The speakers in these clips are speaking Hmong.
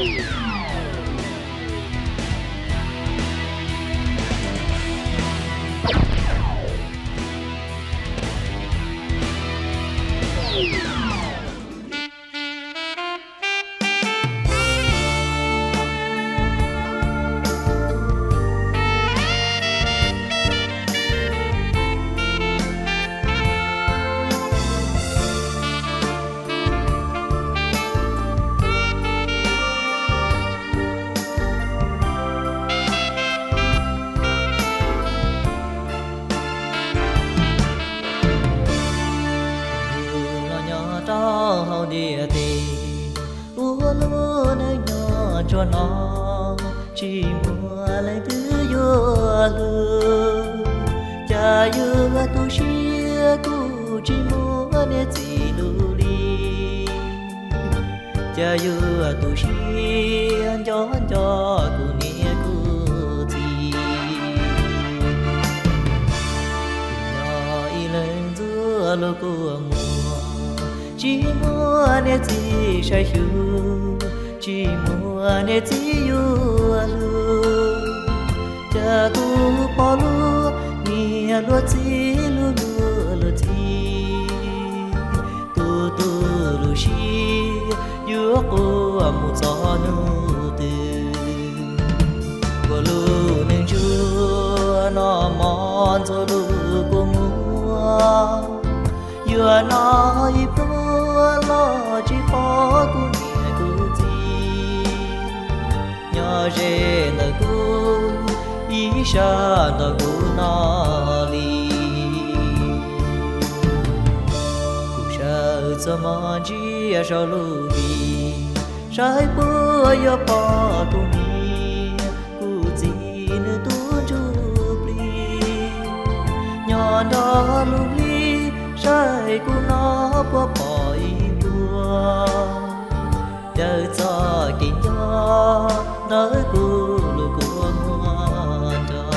Yus los nyob rau hauv ntiaj teb, ua lub neej nyob tsuas no, tsis muaj leej twg yuav hlub. Cas yuav tu siab kuj tsis muaj niam txiv hlub li. Cas yuav tu siab nco nco kuv niam kuv txiv. Yog ib leeg ntxuav lub kua muag, tsis muaj niam txiv saib xyuas, tsis muaj niam txiv yuav hlub. Cas kuv pom luag niam luag txiv hlub luag luag txiv, tu tu lub siab yuav quaj mus txog hnub twg. Ua lub neej ntsuag noj mov ntxuav lub kua muag, yuav noj ib pluag los tsis pom kuv niam kuv txiv nyob ze ntawm kuv ib sab nrog kuv noj li. Kuv sawv txog hmo ntsia saum lub hli, saib puas yuav pom kuv niam kuv txiv nws tus ntsuj plig nyob nrog lub hli, saib kuv noj puas pom ib pluag. Caw txoj kev nco ntawm kuv lub kua muag nrog.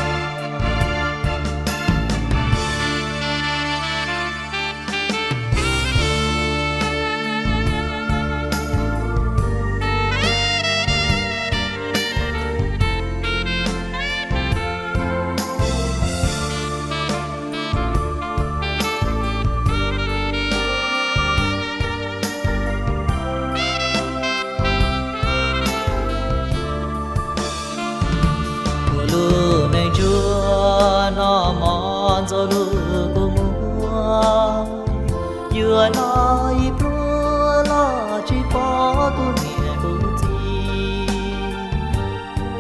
Ua lub neej ntsuag noj mov ntxuav lub kua muag, yuav noj ib pluag los tsis pom kuv niam kuv txiv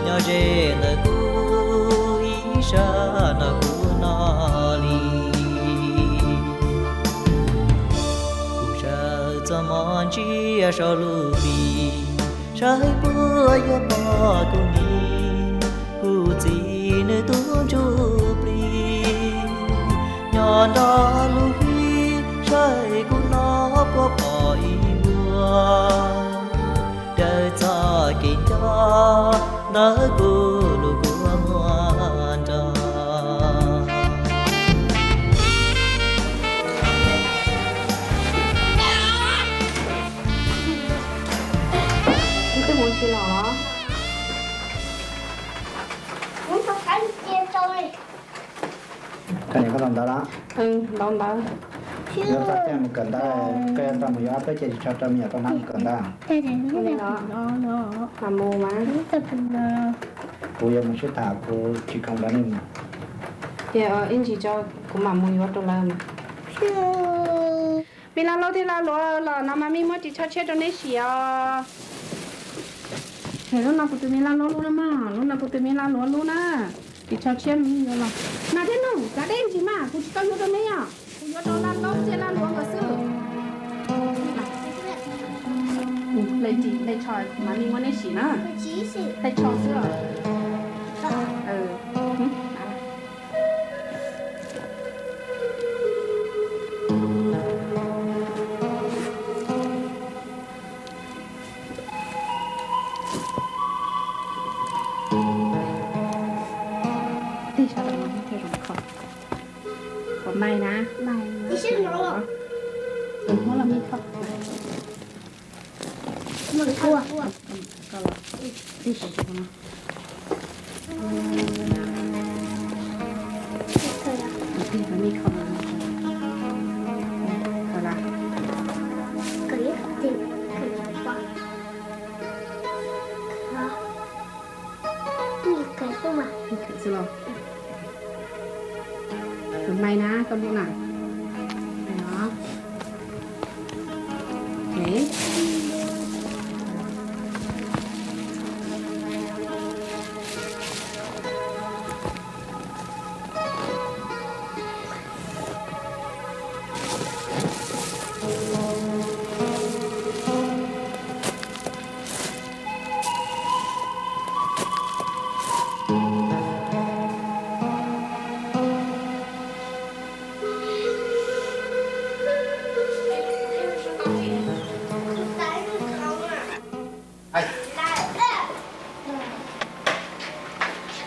nyob ze ntawm kuv ib sab nrog kuv noj li. Kuv sawv txog hmo ntsia saum lub hli, saib puas yuav pom kuv niam kuv txiv nws tus ntsuj plig nyob nrog lub hli, saib kuv noj puas pom ib pluag. Caw txoj kev nco ntawm kuv lub kua muag nrog. Twb mus tsis los los? Koj niam koj tau ntawv los? Ntau ntawv. Yuav txog caij mus kawm ntawv, koj yuav tau mus yuav ob peb cev ris tsho rau me nyuam tau hnab mus kawm ntawv. Mam mus mas. Kuv yuav mus sib tham, kuv tsis khoom lawv nej mus. Ces ib ntsis tso, kuv mam mus yuav rau lawv mas. Me Laj Laub thiab Laj Luav los no mas, me muab ris tsho tshiab rau neb sim os. Lub no kuv tus me Laj Laub lub na mas, lub no kuv tus me Laj Luav lub na. Ris tsho tshiab me yuav los. Nas thiab Nuj, kav deb ntsis mas, kuv tsis tau yuav rau neb os. Kuv yuav rau Laj Laub thiab Laj Luav nkawd xwb. Hle ris hle tsho mas, me muab neb sim na. Hle tsho xwb os. Tej sab no thiaj zoo kho. Ua mai na. Muab los me kho. Ua. Koj los. Tib si no. Tig qhov me kho no. Kho lawm. Tig qhov xwb los. Tus mai na, koj muab na.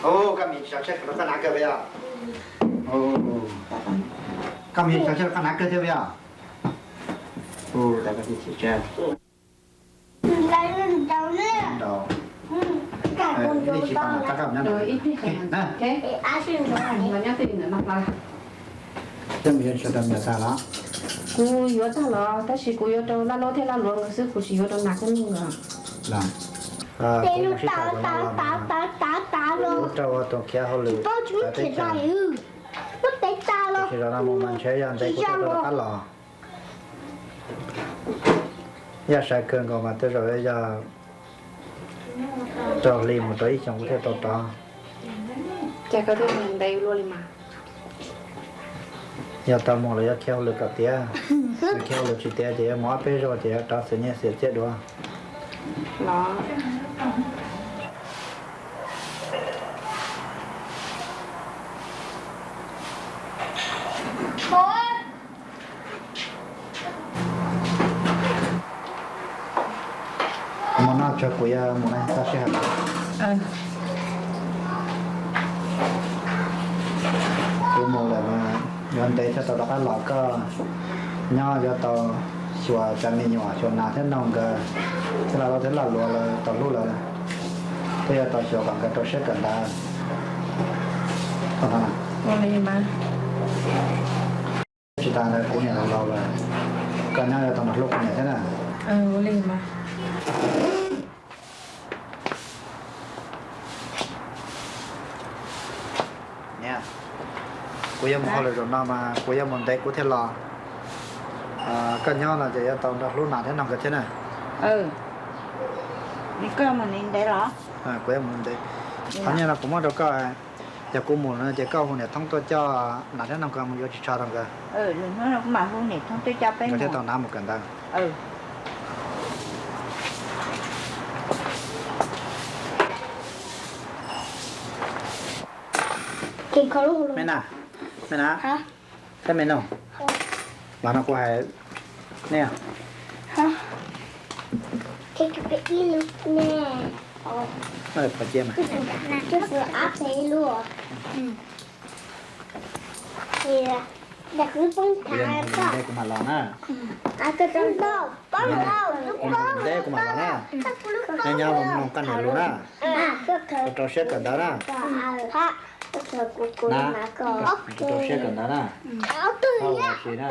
Ov. Koj mus xyov tsheb rau koj hnav kawg puas yog? Koj mus xyov tsheb rau koj hnav kawg thiab puas yog? Ua, tas koj tsis tsheb. Ib pliag tsis pom, rov qab mus nyob ntawd. Los nyob twj ywm ntawm no plaws. Koj mus yuav tsheb rau Mias tag los? Kuv yuav tag los, tab sis kuv yuav rau Laj Laub thiab Laj Luav nkawd xwb, kuv tsis yuav rau Nas thiab Nuj nkawd. Los, kuv mus sib tham rau no los, kuv rau ua tus khiav hauj lwm teb chaws. Tab sis zaum no mus mas ntshe yog ntev kuv thiaj tau rov qab los. Yog sawv kawg nkaus mas tej zaum yog rau hli mus rau ib xyoos kuv thiaj tau rov. Ces koj twb mus ntev luaj li mas. Yog tau mus los yuav khiav hauj lwm kom tiav, khiav hauj lwm tsis tiav ces yuav mus ob peb zaug ces yuav rov xiam nyiaj xiam txiaj dua. Los. Mus no tso kuv yuav mus na, toj sij hawm. Kuv mus lawm mas yuav ntev thiaj tau rov qab los, koj nyob yuav tau xyuas cov me nyuam, xyuas Nas thiab Nuj nkawd, thiab Laj Laub thiab Laj Luav lawv tau hlub lawm, thiab yuav tau xyuas kom nkawd rau siab kawm ntawv. Tsis tas ntawd kuv niam los laus lawm, koj nyob yuav tau nrog hlub kuv niam thiab na. Niam, kuv yuav mus hauj lwm zaum no mas kuv yuav mus ntev kuv thiaj los. Koj nyob no ces yuav tau nrog hlub Nas thiab Nuj nkawd thiab na. Kuv yuav mus ntev. Qhov nyiaj no kuv muab rau koj, yog kuv mus no ces koj hu niam Thoob tuaj coj Nas thiab Nuj nkawd mus yuav ris tsho rau nkawd. Nkawd thiaj tau hnav mus kawm ntawv. Me na, me na, thiab me no, los no kuv hais nej. Ib lub ne, pov cia mas. Kuv mam los na. Kuv mam los na. Nyob nyob mloog koj niam lus na. Rau siab kawm ntawv na. Na, rau siab kawm ntawv na. Koj ua si na.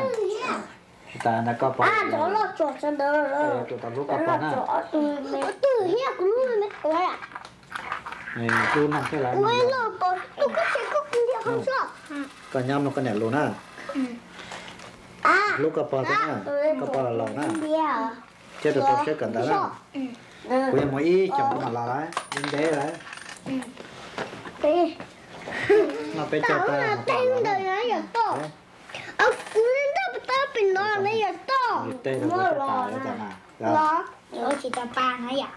Tsis tas ntawd koj pog, koj yuav tsum tau hlub koj pog na. Hlub no thiab lawv. Koj nyob mloog koj niam lus na. Hlub koj pog thiab na, koj pog los laus na. Thiab rau rau siab kawm ntawv na. Kuv yuav mus ib xyoos kuv mam los lawm, ntev lawm. Noj peb caug tag. Kuv li ntaj pas tau pem no ne yog toj. Tej no kuv tau tas lawm cas na. Tsis tau tas na yom.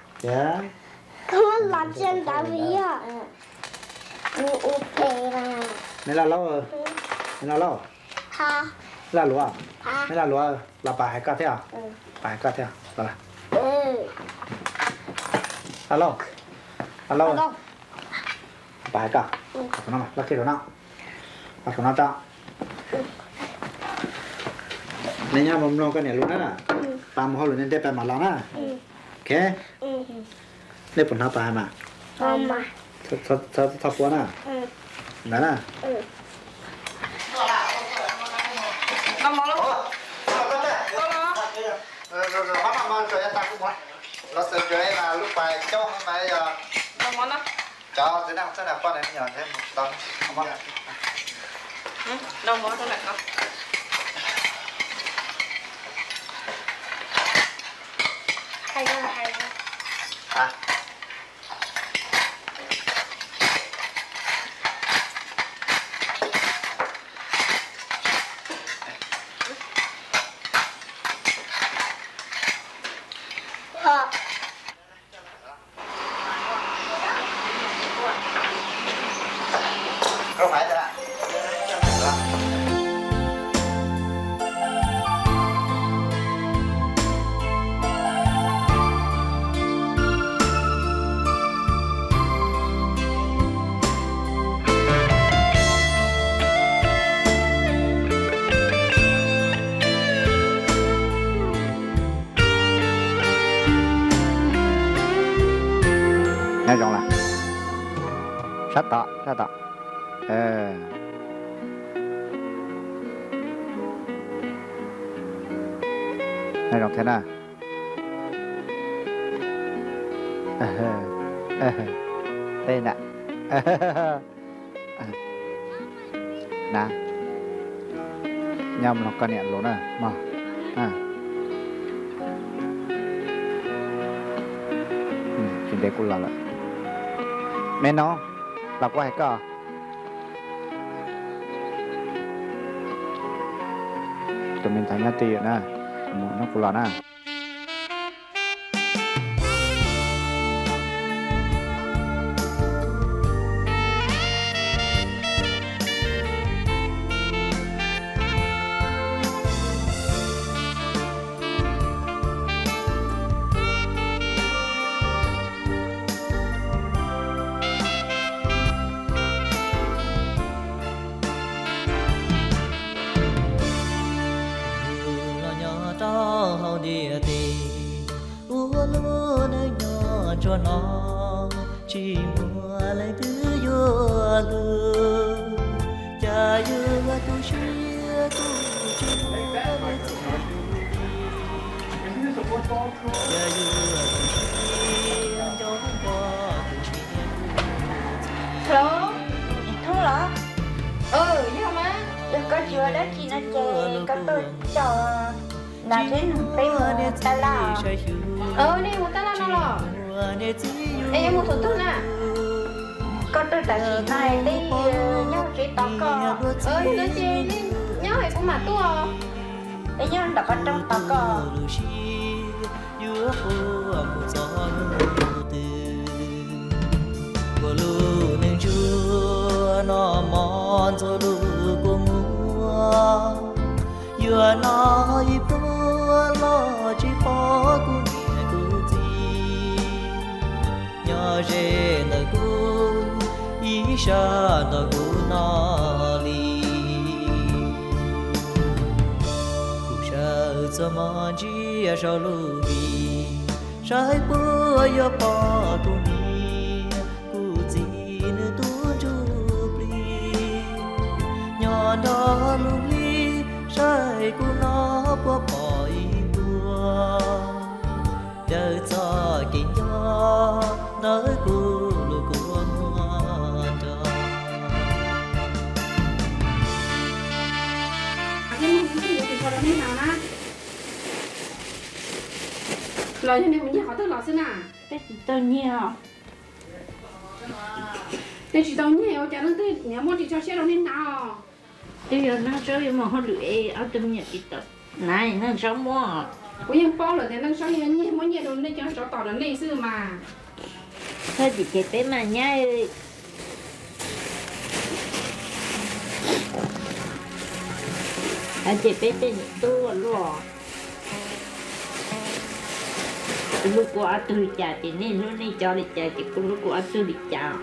Koj los tsis ntawd vim yog kuv ua phem na. Me Laj Laub, me Laj Laub, Laj Luav, me Laj Luav, los pas hais koj thiab, pas hais koj thiab. Laj Laub, Laj Laub, pas hais koj, los kiag rau no, los rau no tso. Nej nyob mus mloog koj niam lus na, pab mus hauj lwm ntev ntev pab mam los na. Nej puas hnov pab hais mas? Txhob puab na. Ntawd na. Nyob zoo lawm. Sab tom, sab tom. Nyob zoo thiab na. Tej na. Na, nyob mloog koj niam lus na mog. Tsis ntev kuv los lawm. Me no, los kuv hais koj. Tus me ntxhais nyob twj ywm na, mus nyob kuv los na. Yus los nyob rau hauv ntiaj teb, ua lub neej nyob tsuas hnov, tsis muaj leej twg yuav hlub. Cas yuav tu siab kuj tsis muaj leej twg. Cas yuav tu siab nco nco tus niam tus txiv. Hello, Thoob los? Yog mas, yog koj tsis ua dab tsi no ces koj tuaj coj nas thiab noog peb mus tab laj. Nej mus tab laj no los? Es yuav mus thaum twg na? Koj tuaj tam sim no peb nyob tsev tos koj. Yog no ces nej nyob es kuv mam tuaj. Peb nyob ntawm qhov rooj tos koj. Yuav ua mus txog hnub twg, ua lub neej ntsuag no mog ntxuav lub kua muag. Yuav noj ib pluag los tsis pom kuv niam kuv txiv, nyob ze ntawm kuv ib sab nrog kuv noj li. Kuv sawv txog hmo ntsia saum lub vij, saib puas yuav pom kuv niam kuv txiv nws tus ntsuj plig. Nyob nrog lub hli saib kuv no puas pom ib npua, caw txoj kev nco ntawm kuv lub kua muag nrog. Los yog nej mus nyiag qhov twg los xwb na? Peb tsis tau nyiag. Peb tsis tau nyiag ua cas leej twg niam muab ris tsho siab rau nej hnav os? Twb yog Neej Saub yuav mus hauj lwm es ob tug me nyuam tsis tau hnav, Neej Saub muab. Kuv yeej paub lawm tias Neej Saub yeej nyiag muab nyiaj rau nej cov tsov tom rau nej xwb mas. Txhob cem ces peb mas nyab. Hais tias peb tej niam tub luaj, kuv hlub kuv ob tug li cas ces nej hlub nej cov li cas ces kuv hlub kuv ob tug li cas.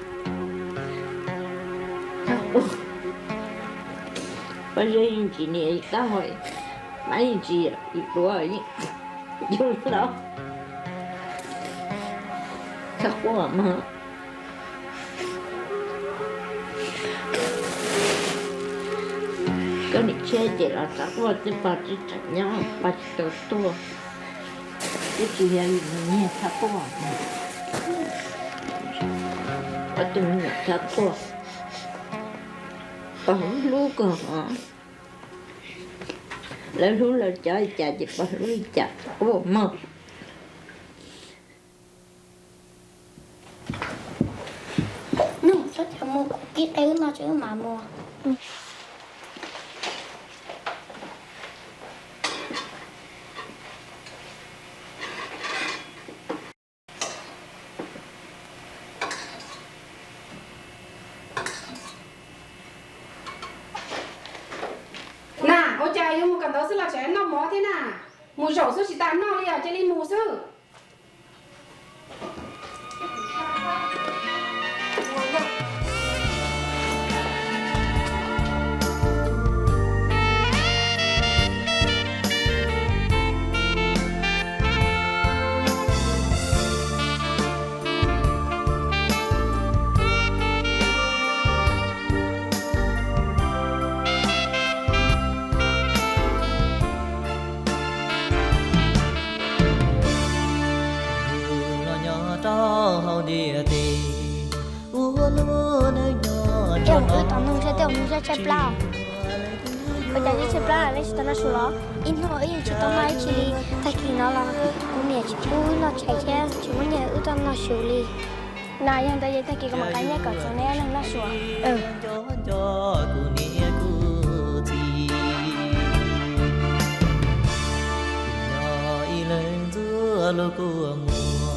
Pob zeb yeej tsis niam tab hais, mab yeej tsis yog, ib pluav yeej yug los. Txav quaj mog. Koj niam tshiab ces los txav quaj twb pog tsis tseem nyob, pog tsis tau tuaj, twb tsis yog yus nyiag txav quaj, pog tus me nyuam txav quaj, pog hlub kawg. Lawv hlub lawv cov li cas ces pog hlub li cas, quaj mog. Nug, txhob cia mus, kuv kib qe wb noj tso wb mam mus. Na, ua cas yuav mus kawm ntawv xwb los tseem noj mov thiab na? Mus zaum xwb tsis tas noj li os, cia li mus xwb. Yus los nyob rau hauv ntiaj teb, ua lub neej nyob rau wb tau nug zaj tej mus zaj tshaib plab. Ua cas zaj tshaib plab nej tsis tau noj su los? Ib hnub wb yeej tsis tau noj ib tsi li. Tag kis no los kuv niam tsis pub wb noj tshais thiab tsis muab nyiaj wb tuaj noj su li. Na yog ntawd ces tag kis kuv mam qab nyiaj kom txog nej noj su. Nco nco kuv niam kuv txiv, yog ib leeg ntxuav lub kua muag,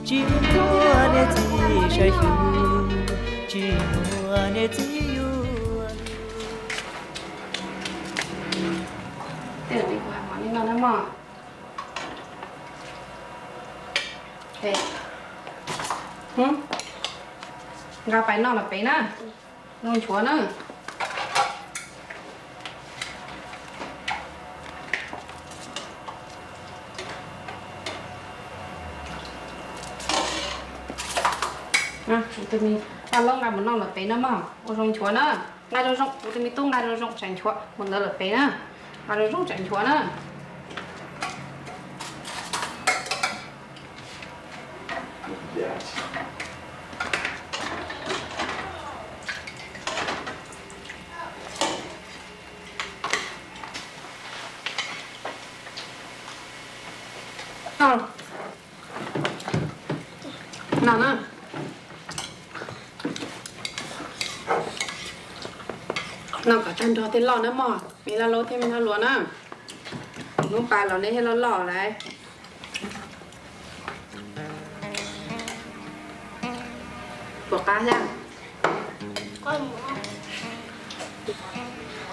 tsis muaj niam txiv saib xyuas, tsis muaj niam txiv yuav. Tej zaum kuv hais mov li no na mog. Nqa pais noj lawm pem na. Zoo nchuav na. Kuv tus me paj laub nqa mus noj lawm pem na mog, ua zoo nchuav na. Nqa zoo zoo, kuv tus me tub nqa zoo zoo tsam nchuav mus ntawd lawm pem na. Nqa zoo zoo tsam nchuav na. No na. Noj kom tag nrho thiaj loj na mog, me laj laub thiab me laj luas na. Hnub pais los nej thiaj loj loj lawm. Puas qab thiab?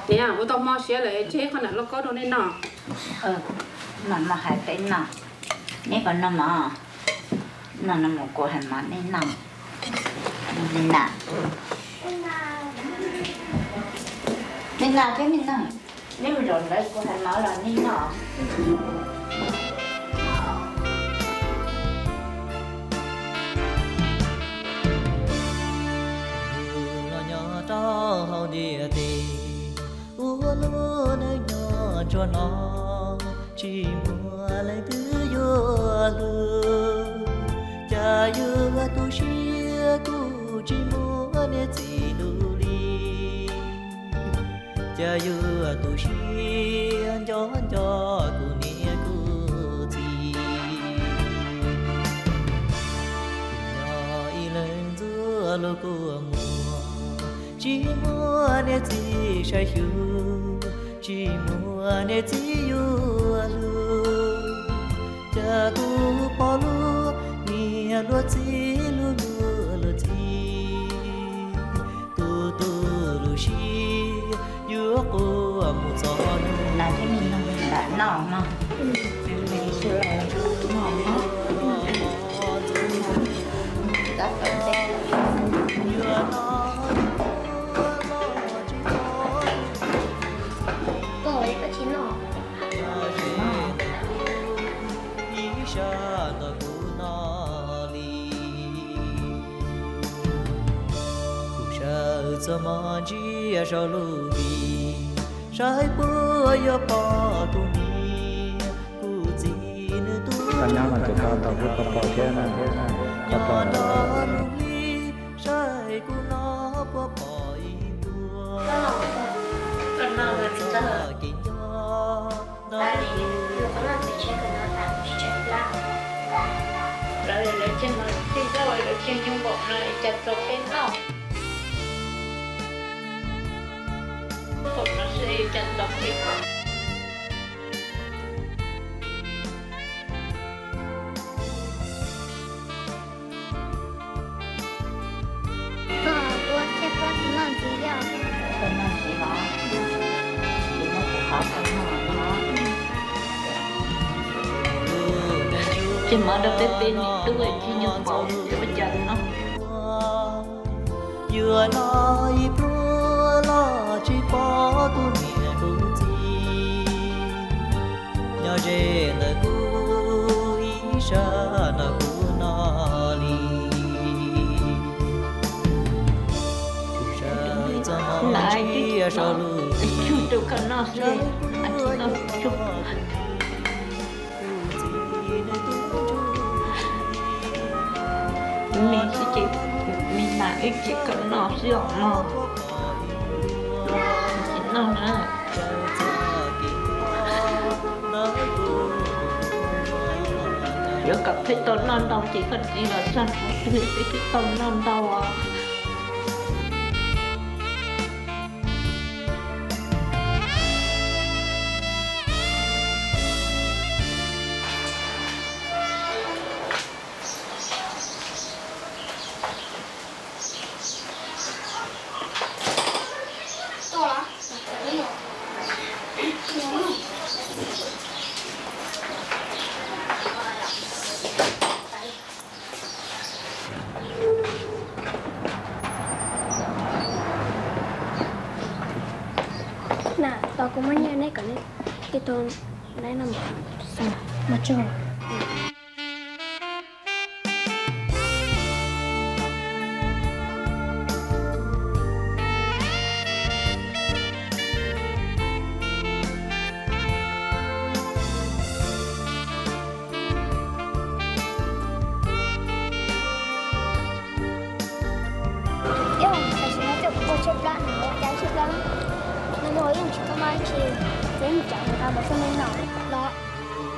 Niam, ua tau hmo siav lawm, tseg qhov nam lauj kaub rau nej noj. Mam mus hais peb noj. Neb puas noj mov? Noj no mus kuv hais mov neb noj. Neb na, neb na thiab neb noj. Neb mus zaum ntawd kuv hais mov los neb noj. Yus los nyob rau hauv ntiaj teb, ua lub neej nyob tsuas no, tsis muaj leej twg yuav hlub. Cas yuav tu siab kuj tsis muaj niam txiv hlub li. Cas yuav tu siab nco nco kuv niam kuv txiv. Yog ib leeg ntxuav lub kua muag, tsis muaj niam txiv saib xyuas, tsis muaj niam txiv yuav hlub. Cas kuv pom luag niam luag txiv, luag luag luag txiv, tu tu lub siab yuav quaj mus txog hnub. Nas thiab me noog nram noj mog. Ib sab ntawm kuv no li. Txoj hmoov ntsiab saum lub hli, saib puas yuav pom kuv niam kuv txiv nws tus. Koj nyob no ces koj tau pub tau pom thiab na, koj pom lub hli, saib kuv no puas pom ib ntua. Txoj kev nco no. Lawv, lawv ceg no, ceg zaj lawv ceg nyuj npaum no cas txog peb noj. Npaum no xwb cas txog peb noj. Koj ua thiab koj noj ntxiv thiab. Koj noj ntxiv los? Ces muab kuv qhov koj noj no. Ces hmov rau peb peb niam tub tsis nyob npaum ua cas no. Yuav noj ib pluag los tsis pom kuv niam kuv txiv, nyob ze ntawm kuv ib sab nrog kuv noj li. Kuv saib txoj hmoov ntsiab saum lub hli, saib kuv no puas pom kuv niam kuv txiv nws tus ntsuj plig. Me xwb ces, me nas wb ceg koj noj xwb os mog. Tsis noj na. Yuav kom peb tau noj ntau ces koj txiv los txog twg peb thiaj tau noj ntau os. Na, tos kuv muab nyiaj neb kom neb ib tug neb no mas tso. Ib, tam sim no coj kuv ua tshuaj plab no, ua cas tshuaj plab no mas yeej tsis tau mas tsis txeeb tsam nqa mus rau nej noj los.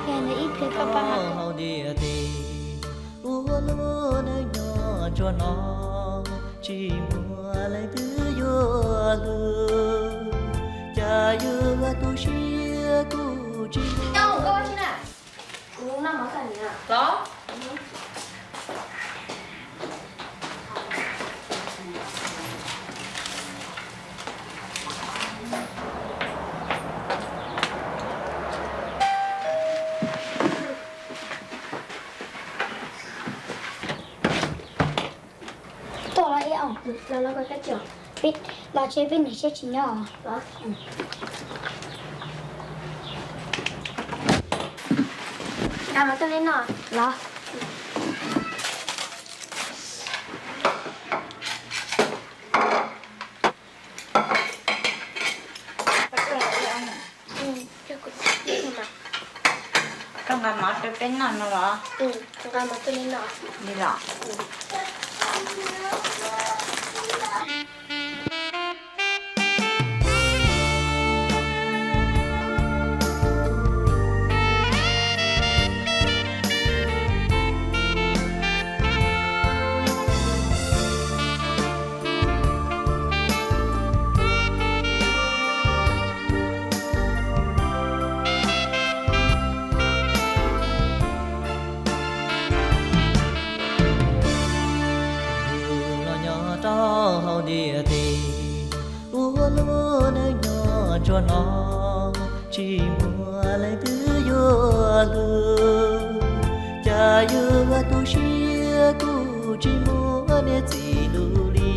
Yog nws ib pliag koj pab hauv ntiaj teb, ua lub neej nyob tsuas no, tsis muaj leej twg yuav hlub. Cas yuav tu siab kuv tsis muaj. Kuv noj mov tag niam los. Tuaj los ib, los los koj kab cia. Los tsev peb niam siab tsis nyob os. Nqa mov tuaj neb noj los. Koj nqa mov rau peb noj no los? Nqa mov tuaj neb noj li los? Tus los nyob rau hauv ntiaj teb, ua lub neej nyob tsuas no, tsis muaj leej twg yuav hlub. Cas yuav tu siab kuv tsis muaj niam txiv hlub li.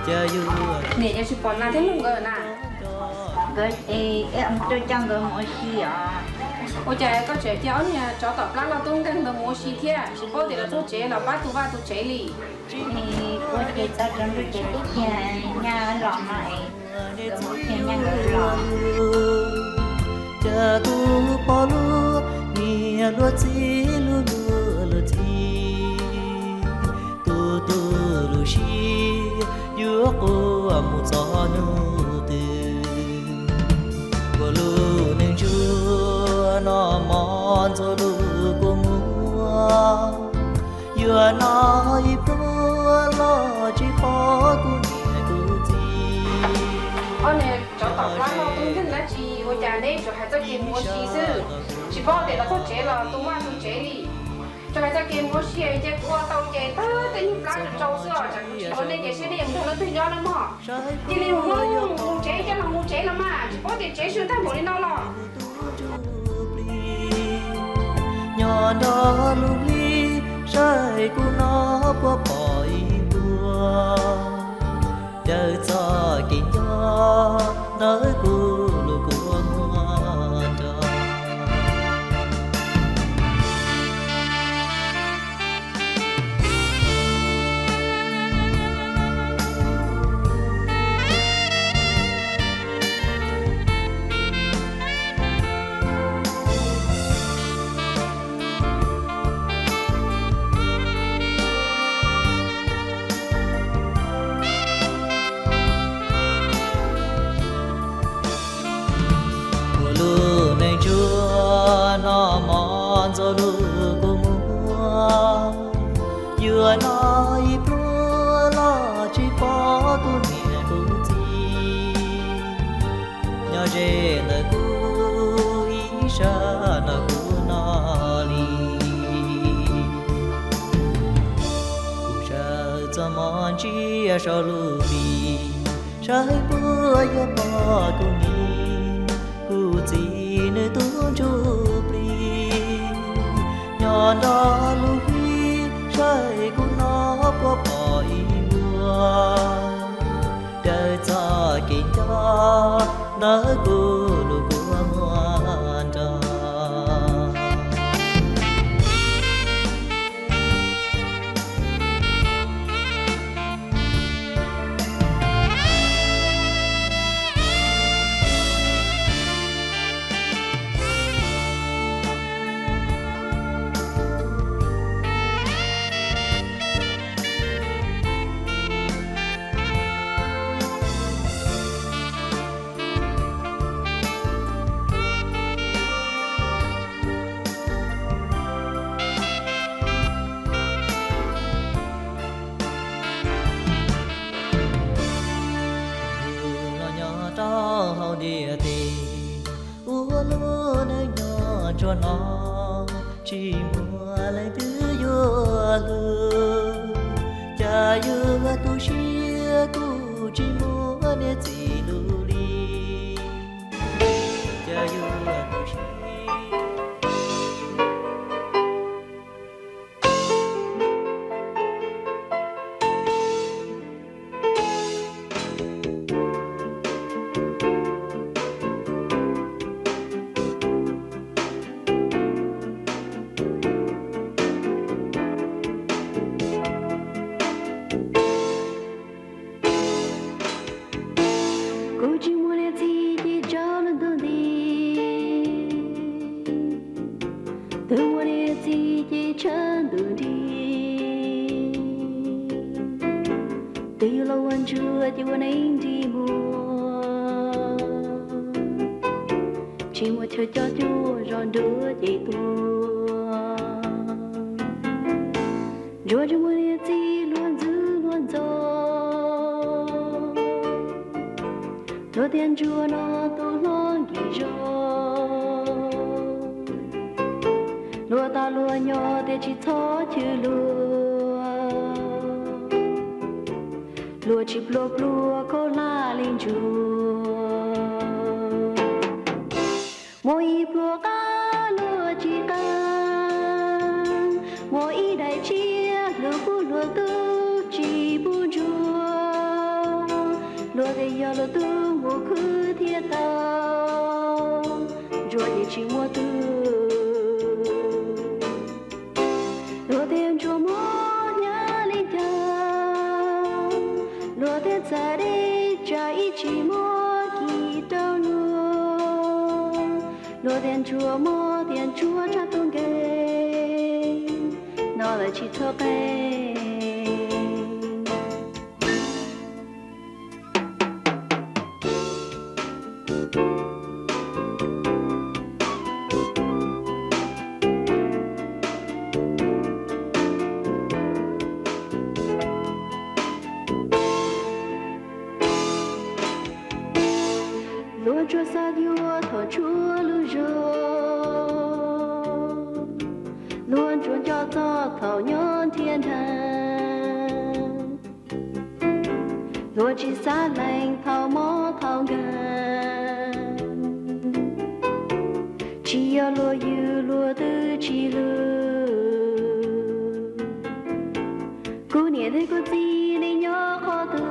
Cas yuav niam yog tsis pom nas thiab nug nkawd na. Nkawd es coj nkawd mus ua si os. Ua cas koj tseem cia ob niag tsov tom plab loj tub nkeeg ntawd mus ua si thiab? Tsis paub tias lawv txog tsev los pab tus vaj tus tsev li. Ua ces txog rau ntu ces twb kiag nyab los no es nkawd mus kiag nyab nkawd los. Cas kuv pom lub niam luag txiv lub luag luag txiv, tus tus lub siab yuav quaj mus txog hnub twg. Kuv lub neej ntsuag no mos ntxuav lub kua muag, yuav hnov ib pluag los tsis pom kuv niam kuv txiv. Ob niag tsov tom plab no tub nkeeg dab tsi ua cas neb tsuas hais txoj kev mus ua si xwb, tsis paub tias lawv txog tsev los tu maj tu tsev li. Tsuas hais txoj kev mus ua si ces kuv ua tau ces tag tej nyuag plab tsaus tsaus xwb os, tsam kuv tsis ua nej ces seb nej yuav mus nrog leej twg nyob na mog. Cia li mus mus tsev, coj los mus tsev los mas, tsis paub tias tsev swb tag npaum li no los. Nyob nrog lub hli saib kuv no puas pom ib vuag, raws txoj kev nco ntawm kuv lub kua muag nrog. Kuv lub neej ntsuag no mos ntxuav lub kua muag, yuav hnov ib pluag los tsis pom kuv niam kuv txiv. Nyob ze ntawm kuv ib sab nrog kuv no li. Kuv sawv txog mov ntsia saum lub hli, saib puas yuav pom kuv niam kuv txiv nws tus ntsuj plig. Nyob nrog lub hli saib kuv no puas pom ib vuag, raws txoj kev nco ntawm kuv lub kua muag nrog. Los nyob rau hauv ntiaj teb, ua lub neej nyob ntsuag no, tsis muaj leej twg yuav hlub. Cas yuav tu siab kuv tsis muaj niam txiv hlub li. Cas yuav tu siab. Kuv tsis muaj niam txiv ces tso lub ntuj nti, twb muaj niam txiv ces tshav ntuj nrig. Twb yug los ua ntsuag ces ua neej nrig muag, tsis muaj chaw coj cuag zos nruab ces tuag. Ntsuag tsis muaj niam txiv luag ntxub luag ntxov, luag tias ntsuag no tus hlob nkim zos, luag tas luag nyob tias tsis txhob chwv luag, luag tsis pluag pluag khaub hlab li ntsuag. Muaj ib pluag qab luag tsis qab, muaj ib daim tsiaj luag pub luag tub tsis pub ntsuag. Luag tias yog luag tub mus khwv thiaj tau, ntsuag ces tsis muaj tug. Luag tias ntsuag mob hnyav li cas, Tias ntsuag mob tias ntsuag tshaj tub nkeeg, no lawv tsis txhob qe. Luag tsuas xav yuav thaum tshuav lub zog, luag ntsuas nco txog thaum nyob ntiaj nrag. Luag tsis xav lees thaum mob thaum nkeeg, tsis yog luag yws luag twb tsis lug. Kuv niam thiab kuv txiv nej nyob qhov twg,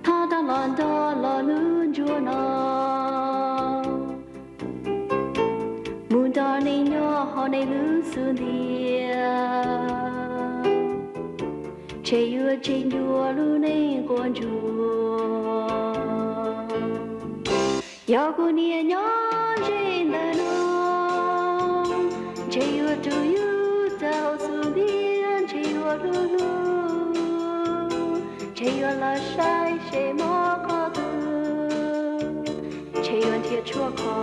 thov rov los nrog los lub ntuj no, mus nrog nej nyob hauv nej lub xub ntiag. Ntshe yuav tseg ncua lub neej quaj ntsuag. Yog kuv niam nyob ze ntawm no, ntshe yuav rub yus rau xub ntiag, ntshe yuav hlub hlub, ntshe yuav los saib seb mob qhov twg, ntshe yuav nrhiav tshuaj kho.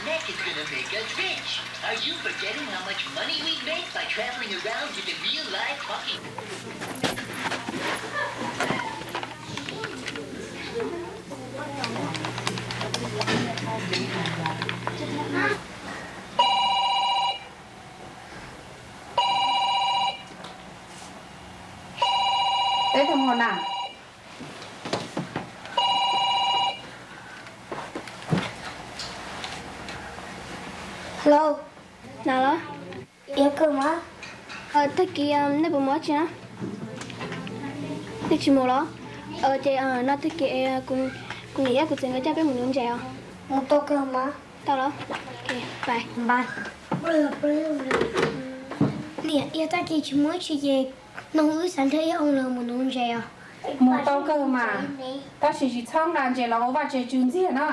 Mac is gonna make us rich. Are you forgetting how much money we make by traveling around giving real live talking? Teb tag npaum na. Hello. Na los? Yuav kawg mas. Tag kis nej puas mus dab tsi na? Nej tsis mus los? Ces no tag kis kuv niam thiab kuv txiv nkawd coj peb mus nuv ntses os. Mus tau kawg mas. Tau los? Bye. Niam, yog tag kis tsis muaj dab tsi ces nug wb xav nrog ib oo los mus nuv ntses os. Mus tau kawg mas, tab sis tsis txhob nqa ntses los ua vaj tse tsw ntxiag na.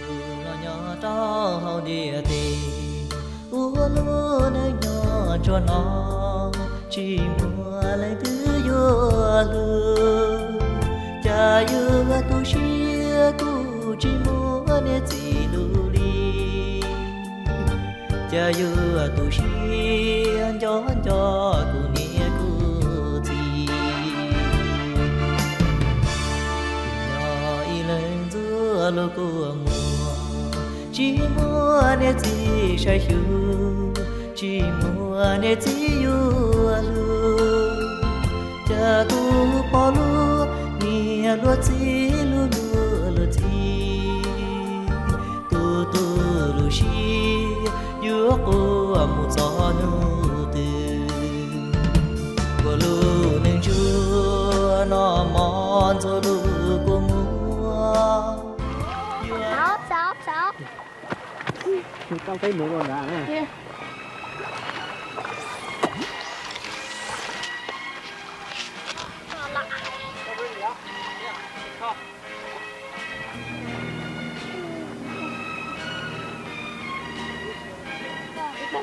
Yus los nyob rau hauv ntiaj teb, ua lub neej nyob tsuas no, tsis muaj leej twg yuav hlub. Cas yuav tu siab kuj tsis muaj niam txiv hlub li. Cas yuav tu siab nco nco kuv niam kuv txiv. Nyob ib leeg ntxuav lub kua muag, tsis muaj niam txiv saib xyuas, tsis muaj niam txiv yuav hlub. Cas kuv pom luag niam luag txiv, luag niam luag txiv, tu tu lub siab yuav quaj mus txog hnub twg. Ua lub neej ntsuag no mos ntxuav lub kua muag. Ib pliag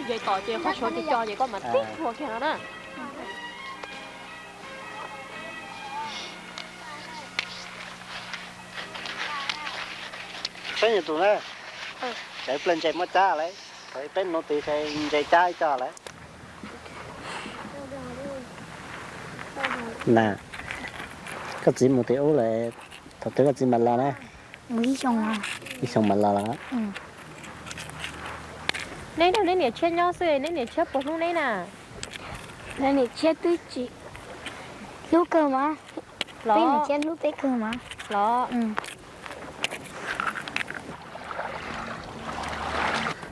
ces tom ces qhov suav ces co ces koj mam tib thuam kiag no na. Saib nyuam tus na, sawv plaws ntses muab cab lawm, sawv peb hnub twg sawv ntses cab ib co lawm. Na, koj txiv mus twg ub lawm, thaum twg koj txiv mam los na? Mus ib xyoo, ib xyoo mam los lawm. Neb nrog neb niam tshiab nyob xwb, neb niam tshiab puas hlub neb na? Niam tshiab twb tsis hlub kawg mas. Peb niam tshiab hlub peb kawg mas. Los,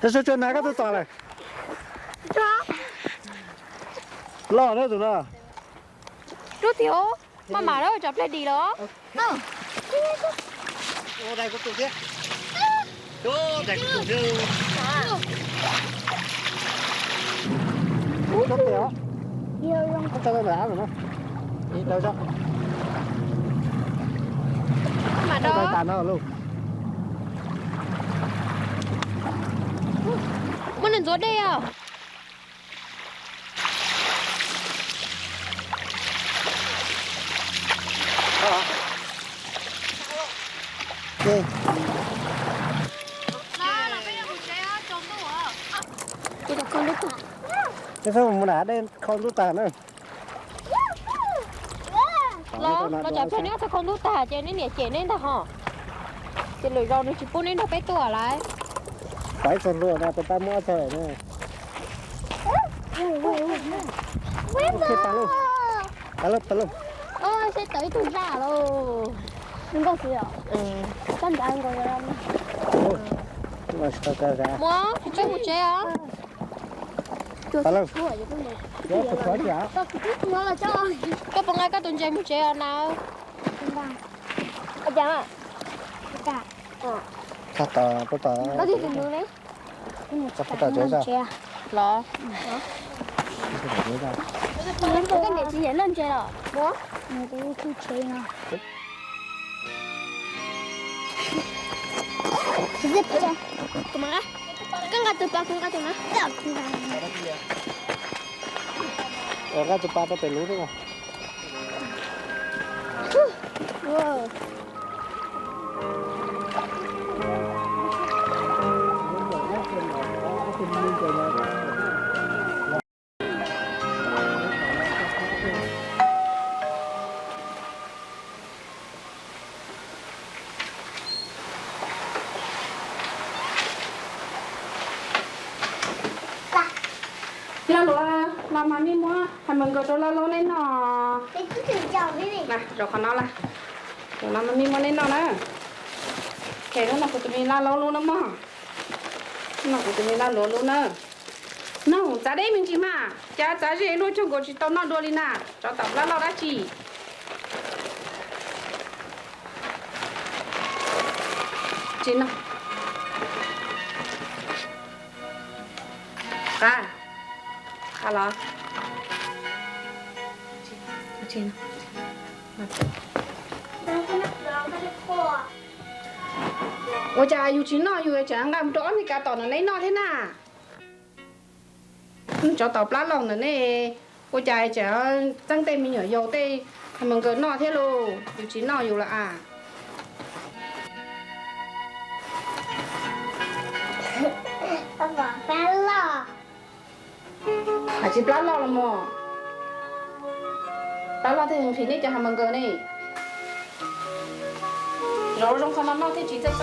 sawv tsuag nag koj twb tom lawm. Loj na tus no. Rub tiag, maj mam lawm, tsam pliag dim los. Muab nws ntxuav dej os. Peb mus nram dej kho ntub tag na. Los, los tsam pliag neb txog kho ntub tag ces neb niam cem neb ntag hos. Ces lwm zaus nws tsis pub neb nrog peb tuaj lawm. Pais txog luag no peb pab muab txog na. Pais lauj, pais lauj, pais lauj. Seb tawm ib tug zaj lauj. Nkauj xwb os. Koj ncav nkaus. Muab tsis tseg mus tsev os. Koj puas nqa koj tus ntses mus tsev os na? Los, koj niam tsis nyiam loj ntses los? Koj nqa tus pas, kuv nqa tus no. Nqa tus pas rau pem lub xwb. Lag luam no mas nej muab hais mus nkaus rau laj laub neb noj. Zaum qhov no laj, zaum no mas nej muab neb noj na. Ces lub no kuv tus me laj laub lub na mog. Lub no kuv tus me laj luam lub na. Noog, txav deb me ntsis mas, cas txav ze luaj cuag nkaus tsis tau noj dua li na, tsov tom plab loj dab tsi. Tsis noj. Qab, qab los. Ua cas yus tsis noj yus tseem nqa mus rau ob niag kav tom no neb noj thiab na? Tsov tom plab loj ntawm ne, ua cas tseem txeeb tej me nyuam yaus tej mus nkaws noj thiab lauj, yus tsis noj yus los as. Hais tsis plab loj los mog. Plab loj thiaj nqhis neb cov hav mas nkaws ne. Zov zoo qhov no noj thiaj tsis txawj txeeb.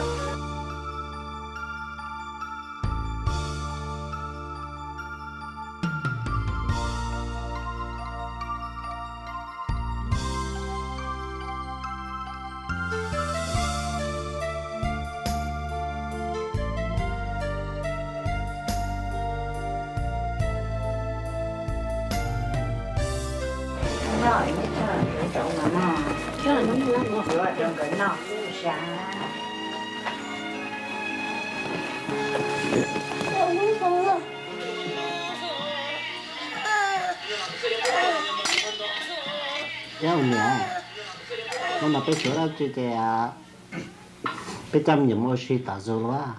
Yog niam, hnub no peb tshuav dab tsi ces peb coj me nyuam mus ua si tom zoo lauj?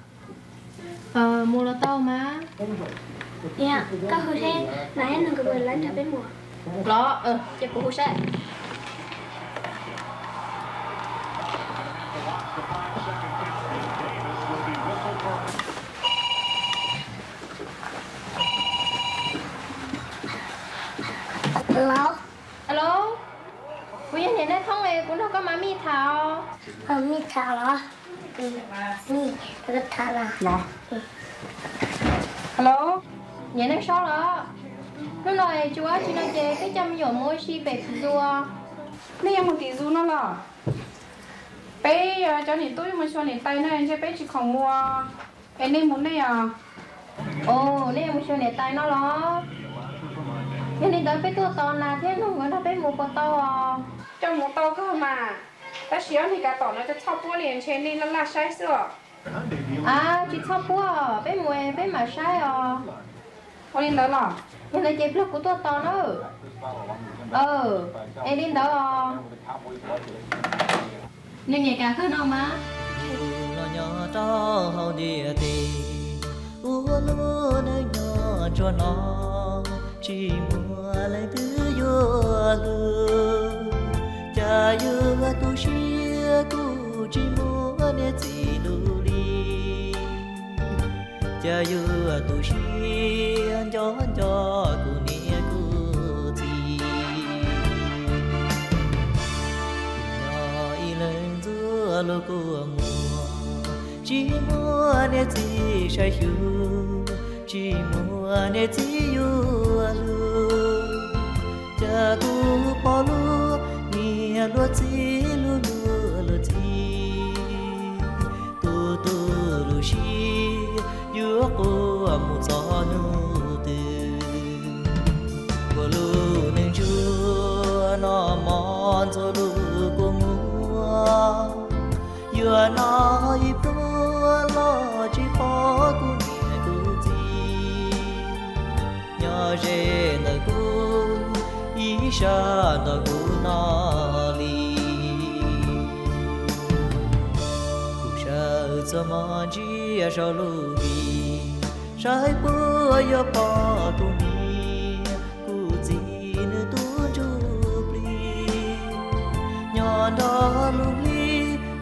Mus los tau mas. Niam, koj hu seb Nas thiab Noog nkawd puas lawv nrog peb mus. Los, ces kuv hu seb. Alo, kuv yog niam Naj Thoob es kuv nrog koj mam mij tham os. Mij tham los? Tham los. Alo, niam Naj Saub los? Hnub no es tsis ua dab tsi no ces peb coj me nyuam mus ua si pem tim zoo. Nej yuav mus tim zoo no los? Peb cov niam tub yuav mus xyuas niam tais no, ntshe peb tsis khoom mus. Es nej mus nej os? Ov, nej yuav mus xyuas niam tais no los? Yog li ntawd peb tuaj tos Nas thiab nug nkawd nrog peb mus puas tau os? Coj mus tau kawg mas, tab sis ob niag kav tom no cov txhoj puab li ntshe nej laj laj saib xwb os. Av, tsis txhob puab, peb mus peb mam saib os. Ua li ntawd los? Yog ntawd ces pliag kuv tuaj tos na. Aw, es li ntawd os. Nws niam kav kawg no mas. Yus los nyob rau hauv ntiaj teb, ua lub neej nyob tsuag no, tsis muaj leej twg yuav hlub. Cas yuav tu siab kuj tsis muaj niam txiv hlub li. Cas yuav tu siab nco nco kuv niam kuv txiv. Nyob ib leeg ntxuav lub kua muag, tsis muaj niam txiv saib xyuas, tsis muaj niam txiv yuav hlub. Cas kuv pom luag niam luag txiv hlub luag luag txiv, tu tu lub siab yuav quaj mus txog hnub twg. Ua lub neej ntsuag no mog ntxuav lub kua muag, yuav noj ib pluag los tsis pom kuv niam kuv txiv nyob ze ntawm kuv ib sab nrog kuv noj li. Kuv sawv txog mog ntsia saum lub vij, saib puas yuav pom kuv niam kuv txiv nws tub ntsuj plig nyob nrog lub hli,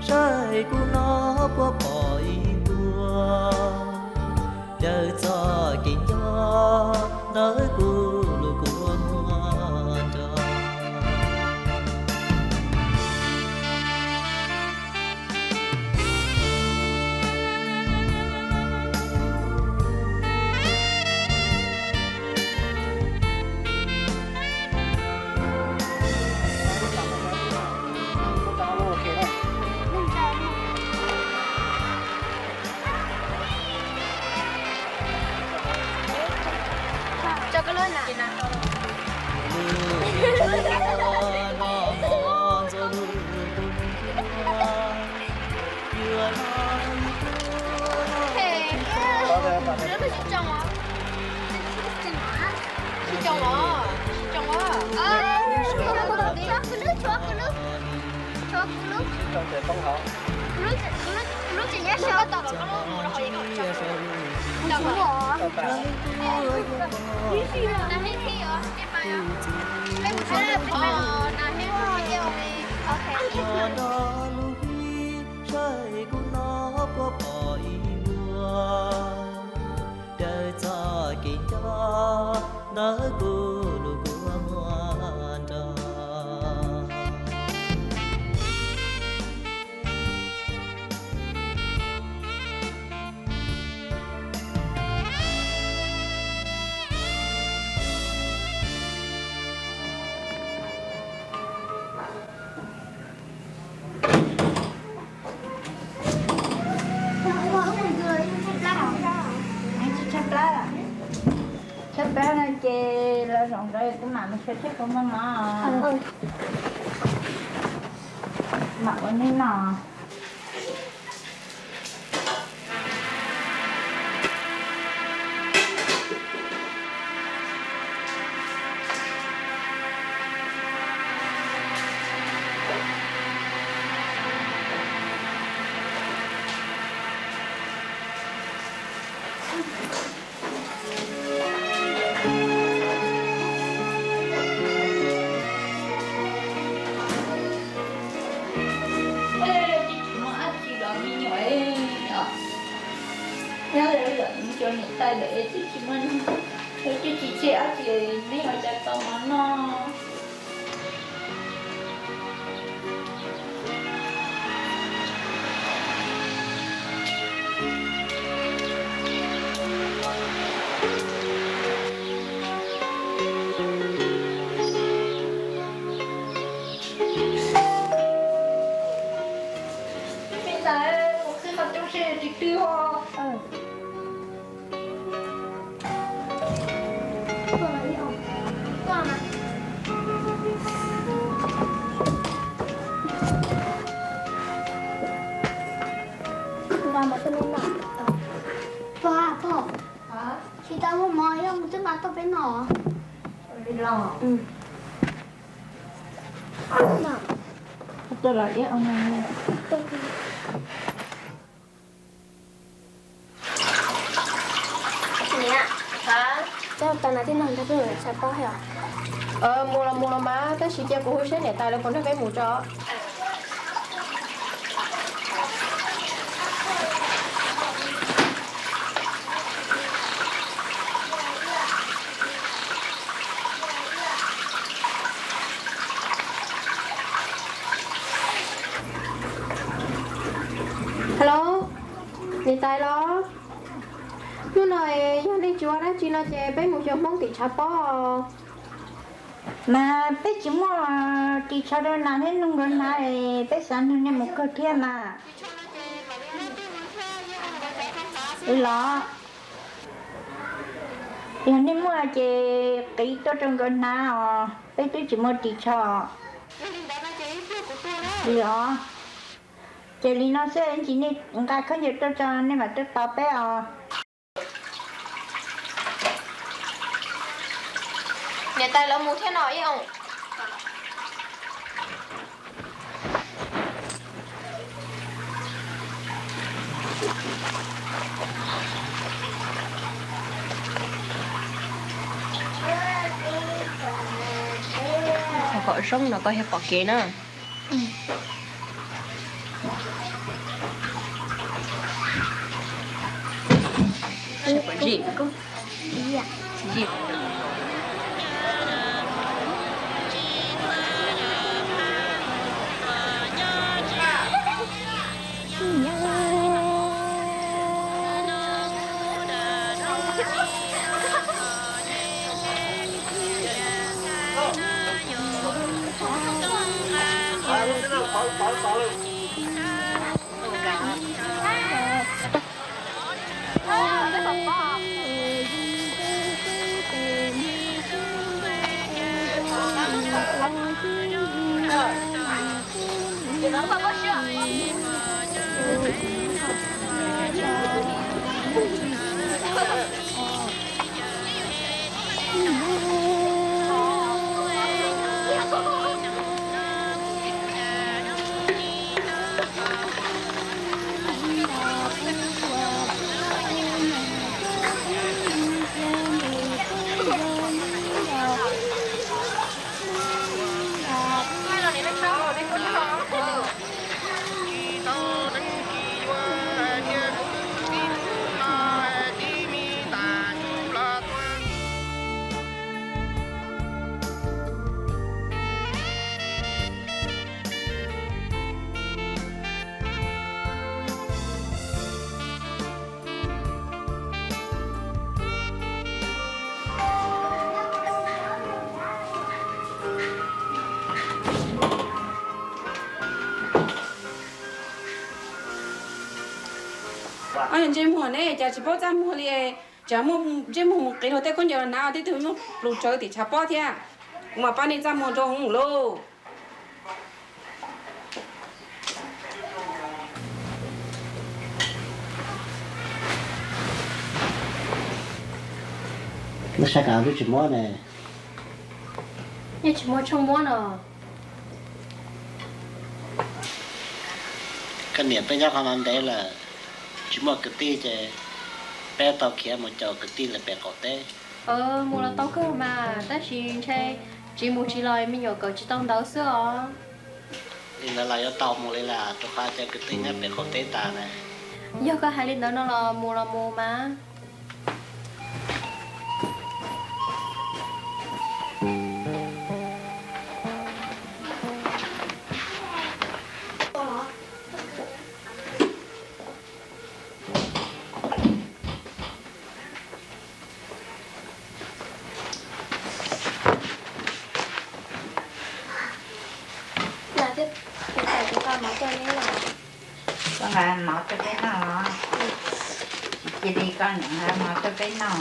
saib kuv no puas pom ib ntua daws txoj kev nco ntawm kuv lub kua muag nrog. Nrog lub hli saib kuv no puas pom ib ntua daws txoj kev nco ntawm kuv lub kua muag nrog. Tshaib plab no ces los zaum ntawd kuv mam mus xyuas thiab puas muaj mov. Mam ua neb noj. Tsis muaj dab tsi los me nyuam, nyob lawm cov niam tais lawm twb tsis muaj, twb tsis tseg dab tsi, neb ua cas tau mov noj. Mus qhib qhov cub seb tsis twb ho. Pog, pog, tsis tau muaj mov, yog mus twb nqa tuaj peb noj. Niam, tau na, tij no nrog peb mus tshav pob os. Mus los mus los mas, tab sis cia kuv hu seb niam tais lawv puas nrog peb mus tso. Hello, niam tais los? Hnub no yog nej tsis ua dab tsi no ces peb mus xyuas Hmoob tim tshav pob. Mas peb tsis muaj ris tsho rau nas thiab nug nkawd hnav, peb xav nrog nej mus kawg thiab mas. Los, yog nej muaj ces qiv tuaj rau nkawd hnav os, peb twb tsis muaj ris tsho. Los, ces li no xwb, ib ntsis nej nqa khaub ncaws tuaj tso nej mam tuaj tos peb os. Niam tais lawv mus thiab no ib oo. Qhov kom zoo no koj thiaj pom kev na. Ob niag ntsej muag ne, cas tsis paub txaj muag li, tsam muaj ntsej muag mus qiv luag tej khaub ncaws los hnav, tej tug muaj plus tsawv tim tshav pob thiab. Kuv mam pab nej txaj muag rau hauv lauj. Lub sab kav twb tsis muab ne. Nej tsis muaj tshuaj muab no. Koj niam, peb nyob qhov no ntev lawm, tsis muaj kwv tij ces peb tau khiav mus caum kwv tij lawm pem qaum teb. Mus los tau kawg mas, tab sis ntshe tsis mus tsis los me nyuam kawm tsis tau ntawv xwb os. Li ntawd los yuav tau mus li las, rau qhov cov kwv tij nyob pem qaum teb tas na. Yog koj hais li ntawd no los mus los mus mas. Niam thiab niam tais, kuv nqa mov coj neb los. Koj nqa mov rau peb noj los? Cia li koj nqa mov rau peb noj.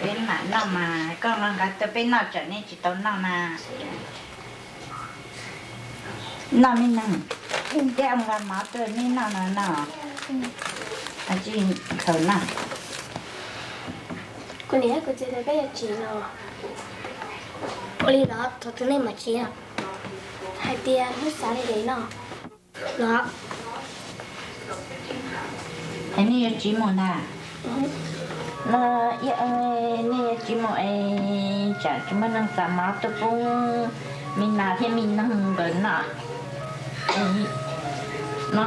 Peb mam noj mas koj nqa rau peb noj tsam nej tsis tau noj na. Noj me neeg, thiab nqa mov rau nej noj no no. Tsis khaws noj. Kuv niam kuv txiv tias peb yuav tsiv no. Ua li los thaum twg nej mam tsiv? Hais tias hnub xav li no los? Es nej yuav tsiv mus ntag? No, nej yuav tsiv mus es tsam tsis muaj neeg xa mov tuaj pub me nas thiab me noog nkawd noj. No,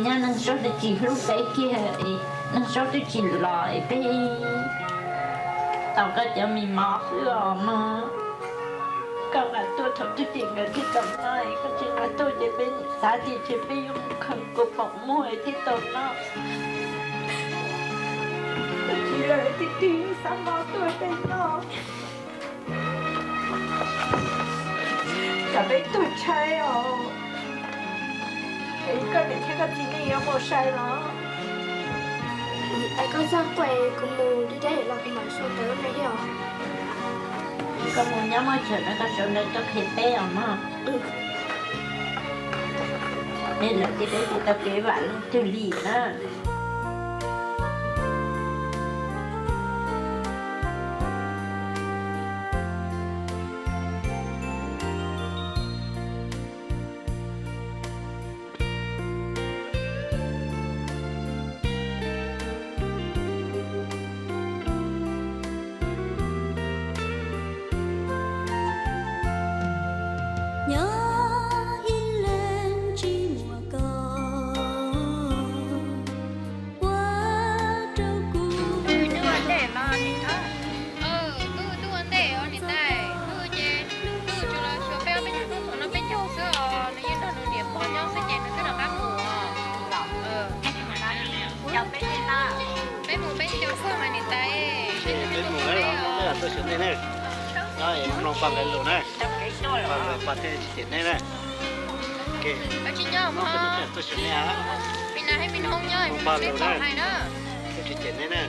nyab neeg saub twb tsis hlub peb kiag, neeg saub twb tsis los es peb tau koj cov me mov xwb os mog. Koj nqa tuaj thaum twg ces nkawd thiaj tau noj, koj tsis nqa tuaj ces peb xav tias ces peb yuav mus khaws kaus pom muag thiaj tau noj. Koj tsis los tiag tiag, xav mov tuaj peb noj. Kom peb tuag tshaib os. Es koj niam thiab koj txiv nej yuav mus sai los? Es koj txhob quaj, kuv mus deb deb los kuv mam sau ntawv rau nej thiab os. Koj mus nyob muaj chaw no koj sau ntawv tuaj qhia peb os mog. Nej lawm ces peb tsis tau kev vam leej twg li na. Nyob ib leeg tsis muaj koj ua rau kuv. Twb ua ntej los niam tais, twb ua ntej os niam tais, twb ces twb tsuas los xyuas peb ob peb nyuag hnub thaum no peb caug xwb os, nws yeej nrog nws niam pog nyob xwb ces nws twb rov qab mus os. Peb mus peb caug xwb mas niam tais, peb mus peb os. Tuaj xyuas nej na, mloog pog nkawd lus na, pog nkawd pog thiaj tsis cem nej na. Tsis nyob mog, tuaj xyuas nej, me nas thiab me noog nyob, pog lus na, thiaj tsis cem nej na.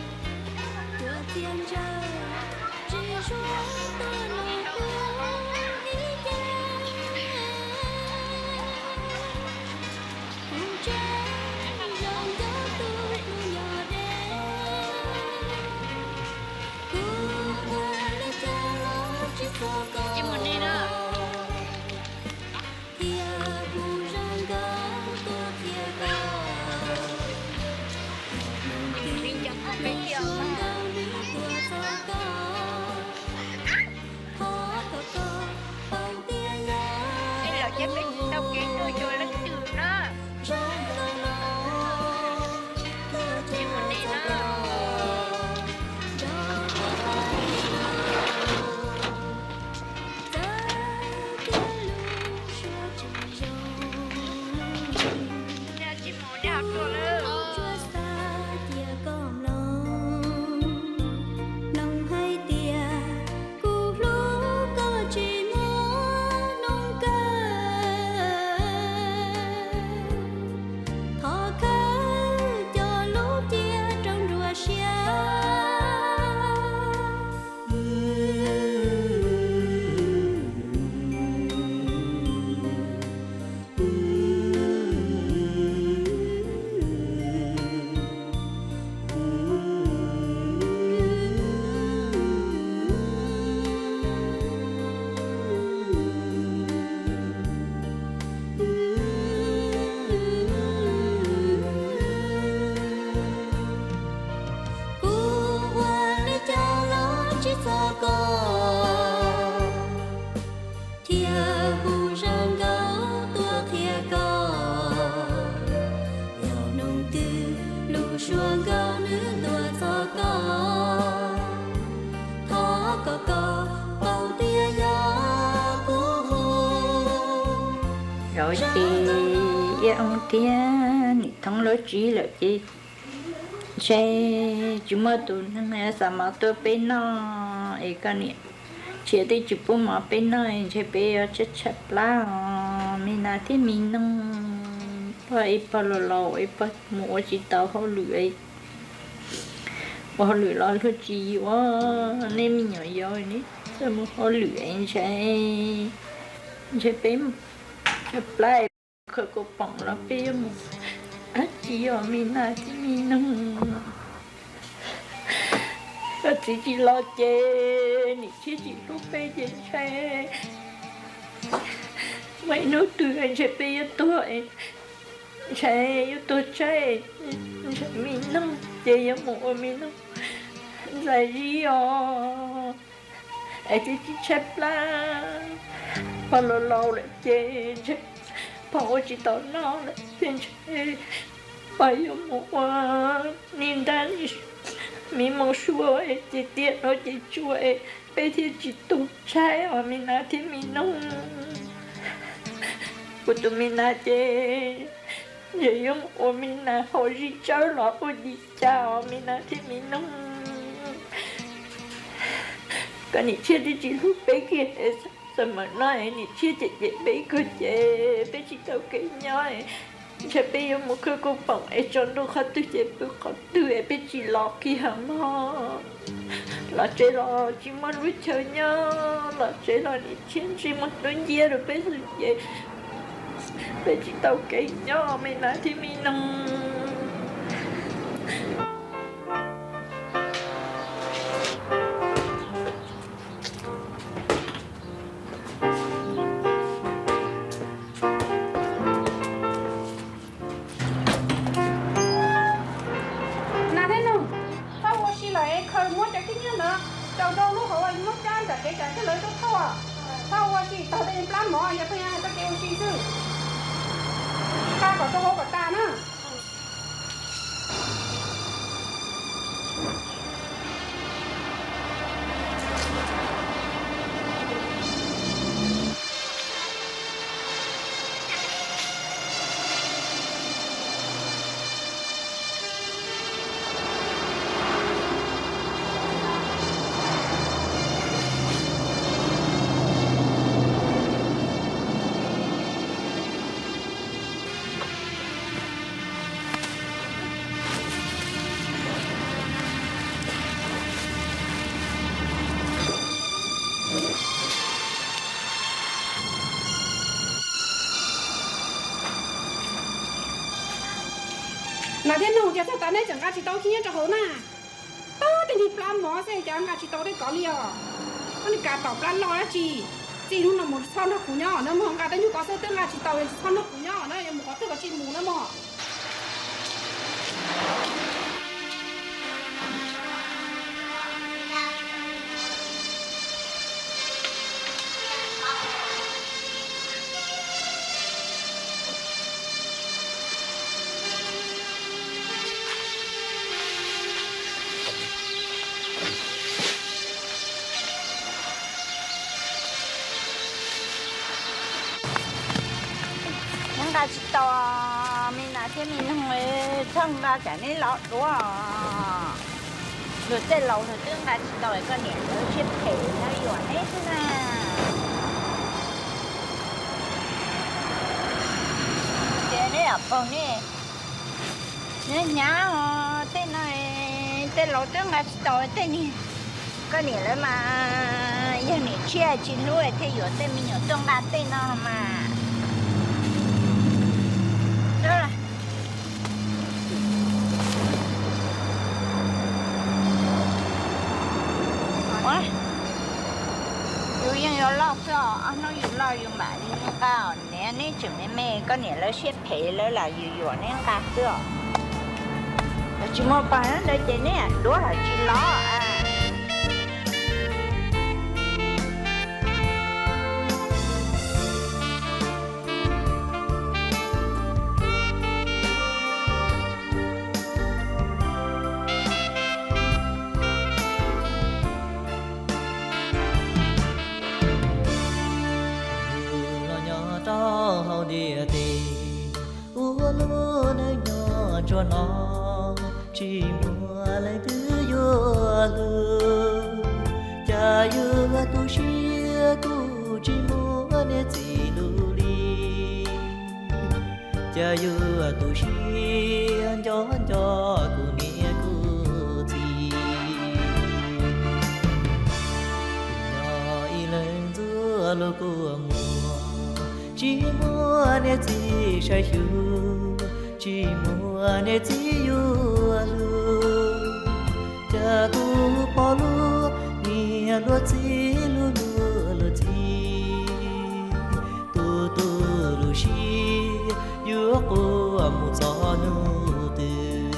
Tsis mus ne na. Thiab kuv zoo nkauj tuaj qhia koj, tus zoo nkauj nws tuaj txog koj, thov kom koj paub tias yog kuv tau kev tuaj xyuas leej twg na. Zoo nkauj no, tuaj qhia koj, nrog koj pais, txawm tias lub suab tsis zoo, tsuas xav cia koj mloog, mloog hais tias kuv hlub koj tsis muaj hnub kawg. Thov khawb cov lub ciaj rau nruab siab. Kuv ua li cas los tsis txog koj, thiab kuv zoo nkauj tuaj qhia koj, yog hnub twg lub suab nkauj nws tuaj txog koj, thov kom koj paub tias yog Ces Iab Oob thiab niam Thoob lawv tsib lawm ces ntshe tsis muaj tus neeg xav mov tuaj peb noj es koj niam tshiab twb tsis pub mov peb noj, ntshe peb yuav tshaib tshaib plab os me nas thiab me noog. Pog es pog laus laus es pog mus ua tsis tau hauj lwm, ua hauj lwm los luag tsis yuav, nej me nyuam yaus neb txawj mus hauj lwm es ntshe, ntshe peb tshaib plab, khaws kaus poom los peb yuav mus dab tsi os me nas thiab me noog. Koj txiv tsis los ces niam tshiab tsis hlub peb ces ntshe muaj ib hnub twg ntshe peb yuav tuag, ntshe yuav tuag tshaib, ntshe me noog ces yuav mus ua me noog ntxais zib os. Es twb tsis tshaib plab, pog laus laus lawm ces ntshe pog ua tsis tau noj lawm ces ntshe pog yuav mus ua niag nrab, me moos sua ces tiam no ces tsuas peb thiaj tsis tuag tshaib os me nas thiab me noog. Kuv tus me nas ces ntshe yuav mus ua me nas haus zib tsawb los ua li cas os me nas thiab me noog. Koj niam tshiab twb tsis hlub peb kiag, txawm mam no niam tshiab cem cem peb kawg ces peb tsis tau kev nyob, ntshe peb yuav mus khawb kaus poom es tsaus ntuj qhov twg ces pw qhov twg es peb tsis los kiag mog. Los tsev los tsis muaj lub chaw nyob, los tsev los niam tshiab ntsej muag dub nciab rau peb xwb ces peb tsis tau kev nyob me nas thiab me noog. Nas thiab noog, txhob ua si lawm es khaws muab cov kib nyiab ntawd rau rau lub hauv muab cab nram kev tsam thiab lawv tuaj thauj. Txhob ua si, taug tej plab mov yog pheej hais txoj kev ua si xwb. Xa kom rau hauv kom tas na. Nas thiab noog, cas txog tav neb tseem nqa tsis tau kib nyiab rau hauv na? Tag tej niag plab mov xwb cas nqa tsis tau tej kov li os. Koj niag kav tom plab loj dab tsi? Txij hnub no mus txhob nrog kuv nyob na mog, nqa tej nyuag kov xwb twb nqa tsis tau, txhob nrog kuv nyob na, yuav mus qhov twg los tsis mus na mog. Neb nqa tsis tau, me nas thiab me noog, txhob nqa tsam neb los duav. Luag tej laus luag twb nqa tsis tau, koj niam lawv siab phem nyob yuam neb xwb na. Ces neb yam paug neb, neb hnyav os, tej no tej laus twb nqa tsis tau tej niag. Koj niam lawv mas yog niam tshiab tsis hlub thiaj yuav tej me nyuam tuaj nqa tej no mas. Yus yeej yuav loj xwb os, ob hnub yus loj yus mam li nqa os, niam neb tseem me me, koj niam lawv siab phem lawv lam yus yuam neb nqa xwb os. Tsis muaj pog ntawd ces neb duav los tsis los. Yus los nyob rau hauv Ntiaj teb ua lub neej nyob tsuas no, tsis muaj leej twg yuav hlub. Cas yuav tu siab kuj tsis muaj niam txiv hlub li. Cas yuav tu siab nco nco kuv niam kuv txiv. Nyob ib leeg ntxuav lub kua muag, tsis muaj niam txiv saib xyuas, tsis muaj niam txiv yuav hlub. Cas kuv pom luag niam luag txiv hlub luag luag txiv, tu tu lub siab yuav quaj mus txog hnub twg.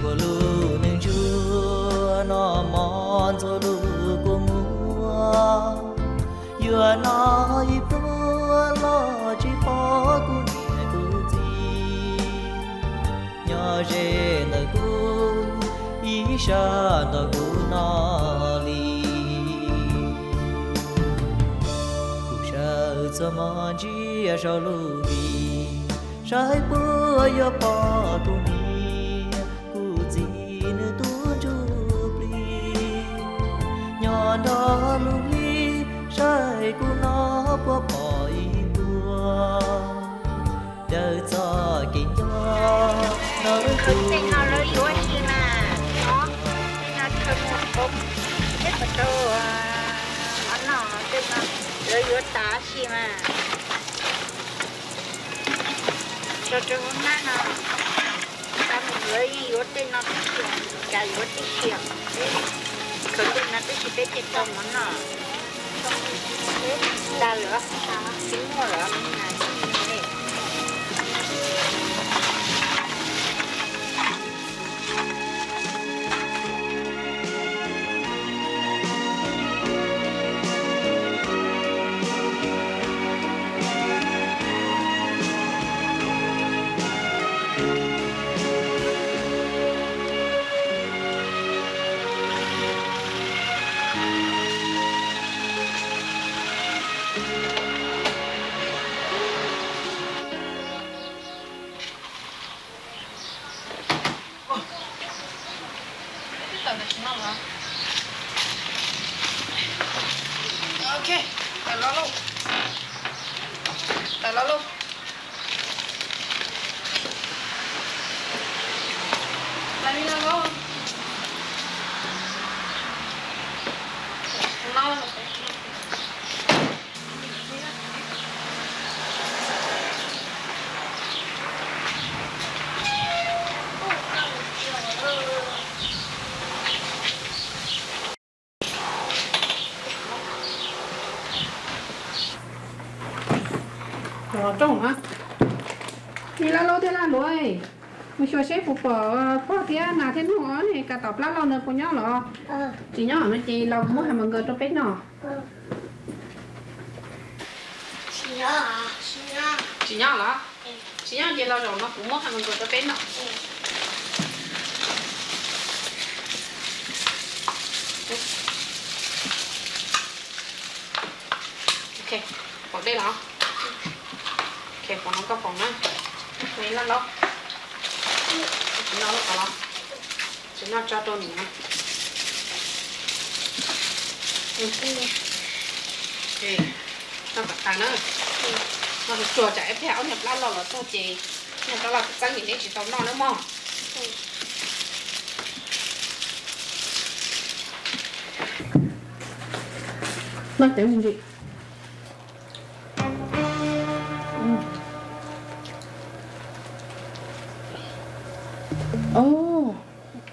Ua lub neej ntsuag no mos ntxuav lub kua muag, yuav noj ib pluag los tsis pom kuv niam kuv txiv nyob ze ntawm kuv ib sab nrog kuv noj li. Kuv sawv txog hmo ntsiab saum lub hli, saib puas yuav pom kuv niam kuv txiv nws tus ntsuj plig nyob nrog lub hli, saib kuv noj puas pom ib puag. Daws txoj kev nco ntawm kuv. Lawv yuav tas si mas. Tso rau hauv nab no, tab sis lawv yeej yuav tej no tib si, cas yuav tib si os. Khaws tej no tib si peb thiaj tau mov noj. Tas lawm, tsis muaj lawm. Ok, tawm los lauj. Tawm los lauj. Tawm los lauj. Rooj, me Laj Lauj thiab Laj Luav, mus xyuas seb puas pom pog thiab nas thiab noog os, nej kav tom plab lauj no puas nyob los? Tsis nyob no ces los muab hamburger rau peb noj. Tsis nyob los? Tsis nyob ces los zaum no kuv muab hamburger rau peb noj. Ok, pom dej los? Ok, pom no koj pom na. Me Laj Lauj, tsis noj lub qhov los? Tsis noj tso rau niam. Noj kom tas na. Noj tsuag tsam ib pliag ob niag plab loj los txog ces niag plab loj txeeb ces neb tsis tau noj na mog. Noj cov me ntsis. Ov,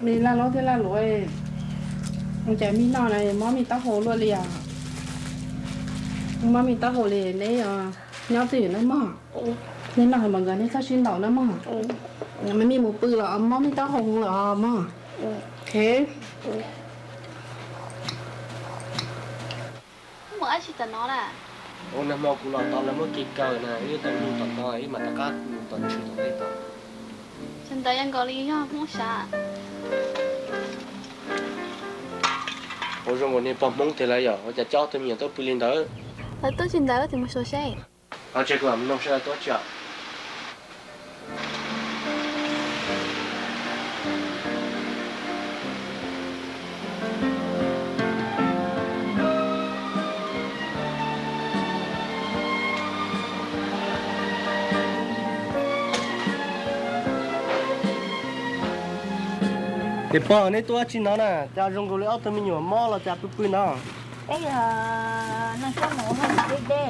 me Laj Lauj thiab Laj Luav, ua cas me noj na mob me taub hau luaj li os? Mob me taub hau li neb nyob twj ywm nawb mog. Neb noj hamburger neb txhob sib ntaus nawb mog. Me me mus pw los mob me taub hau lawm os mog. Ok. Ua nag hmo kuv los tod lawv muab kev kaw na, wb tau nug tom no wb mam rov qab mus tom tshwm tom tej tod. Tsis ntawd yog nkaus li yog Hmoob sav. Ua zoo nkaus niag pog Hmoob tiag lawm yom, ua cas coj ob tug me nyuam tuaj pw li ntawd? Lawv tuaj tsis ntawd, wb tsis mus xyuas seb. Qhov tsev kuv mam nug sawv daws tuaj tso. Ces pog, neb tuaj dab tsi no na, cas zoo nkaus li ob tug me nyuam mob los cas pw pw no? Peb yog neej saub mus ua hauj lwm deb deb,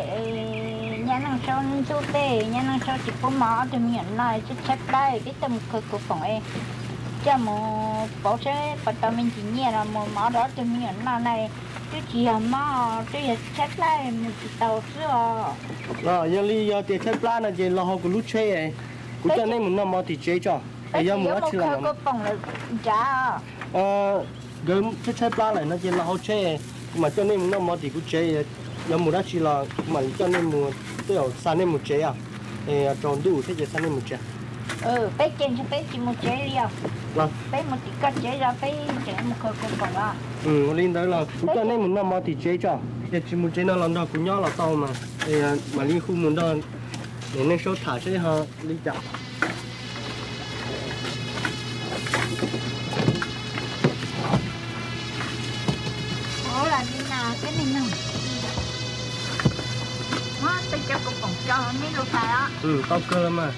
nyab neej saub ntxub peb, nyab neej saub tsis pub mov ob tug me nyuam noj, tshaib tshaib plab, peb coj mus khaws kaus foom, coj mus pauv saib puas tau me ntsis nyiaj los mus mov rau ob tug me nyuam noj na. Twb tsis yog mob, twb yog tshaib plab mus tsis tau xwb os. Yog li yog tias tshaib plab no ces los hauv kuv lub tsheb, kuv coj nej mus noj mov tim tsev tso. Es yog mus dab tsi los nkawd tshaib tshaib plab lawm no ces los hauv tsheb, kuv mam coj nej mus noj mov tim kuv tsev. Yog mus dab tsi los kuv mam li coj nej mus, tej zaum xa nej mus tsev os. Es rau ntuj thiab ces xa nej mus tsev. Peb ces ntshe peb tsis mus tsev li os. Peb mus tim koj tsev, yog peb tseem mus khaws kaus foom os. Ua li ntawd los kuv coj nej mus noj mov tim tsev tso. Ces tsis mus tsev no los nrog kuv nyob los tau mas. Mam li hu mus nrog niam neej saub tham seb ho li cas. Ua li no, peb niag neeg, muab tej cov kaus foom tso neb lub hlais os. Tau kawg los mas.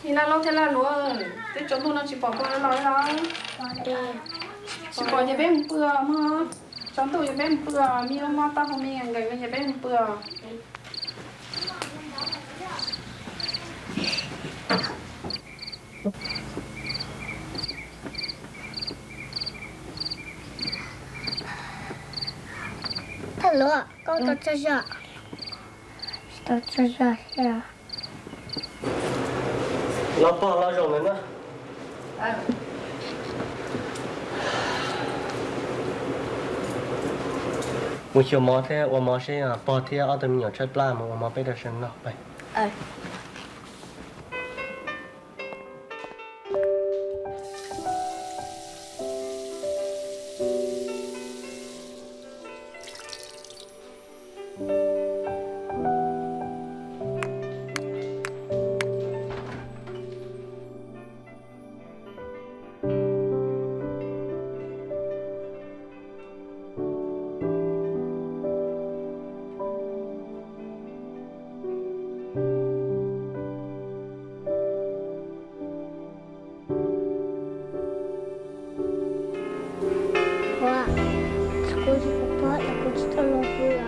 Nim no loj thiab laj luav, twb tsaus ntuj no tsis pom koj los los. Tsis pom ces peb mus pw mog. Tsaus ntuj ces peb mus pw, me lub mob taub hau me nkees ces peb mus pw. Thawj luav, koj tau tsaug zog, tau tsaug zog thiab. Los pog, los zaum ntawm no. Mus xyuas mov thiab ua mov seb, pog thiab ob tug me nyuam tshaib plab, mus ua mov peb rau sawv daws noj. Ua, kuv tsis pom pog es kuv tsis tau los pw os.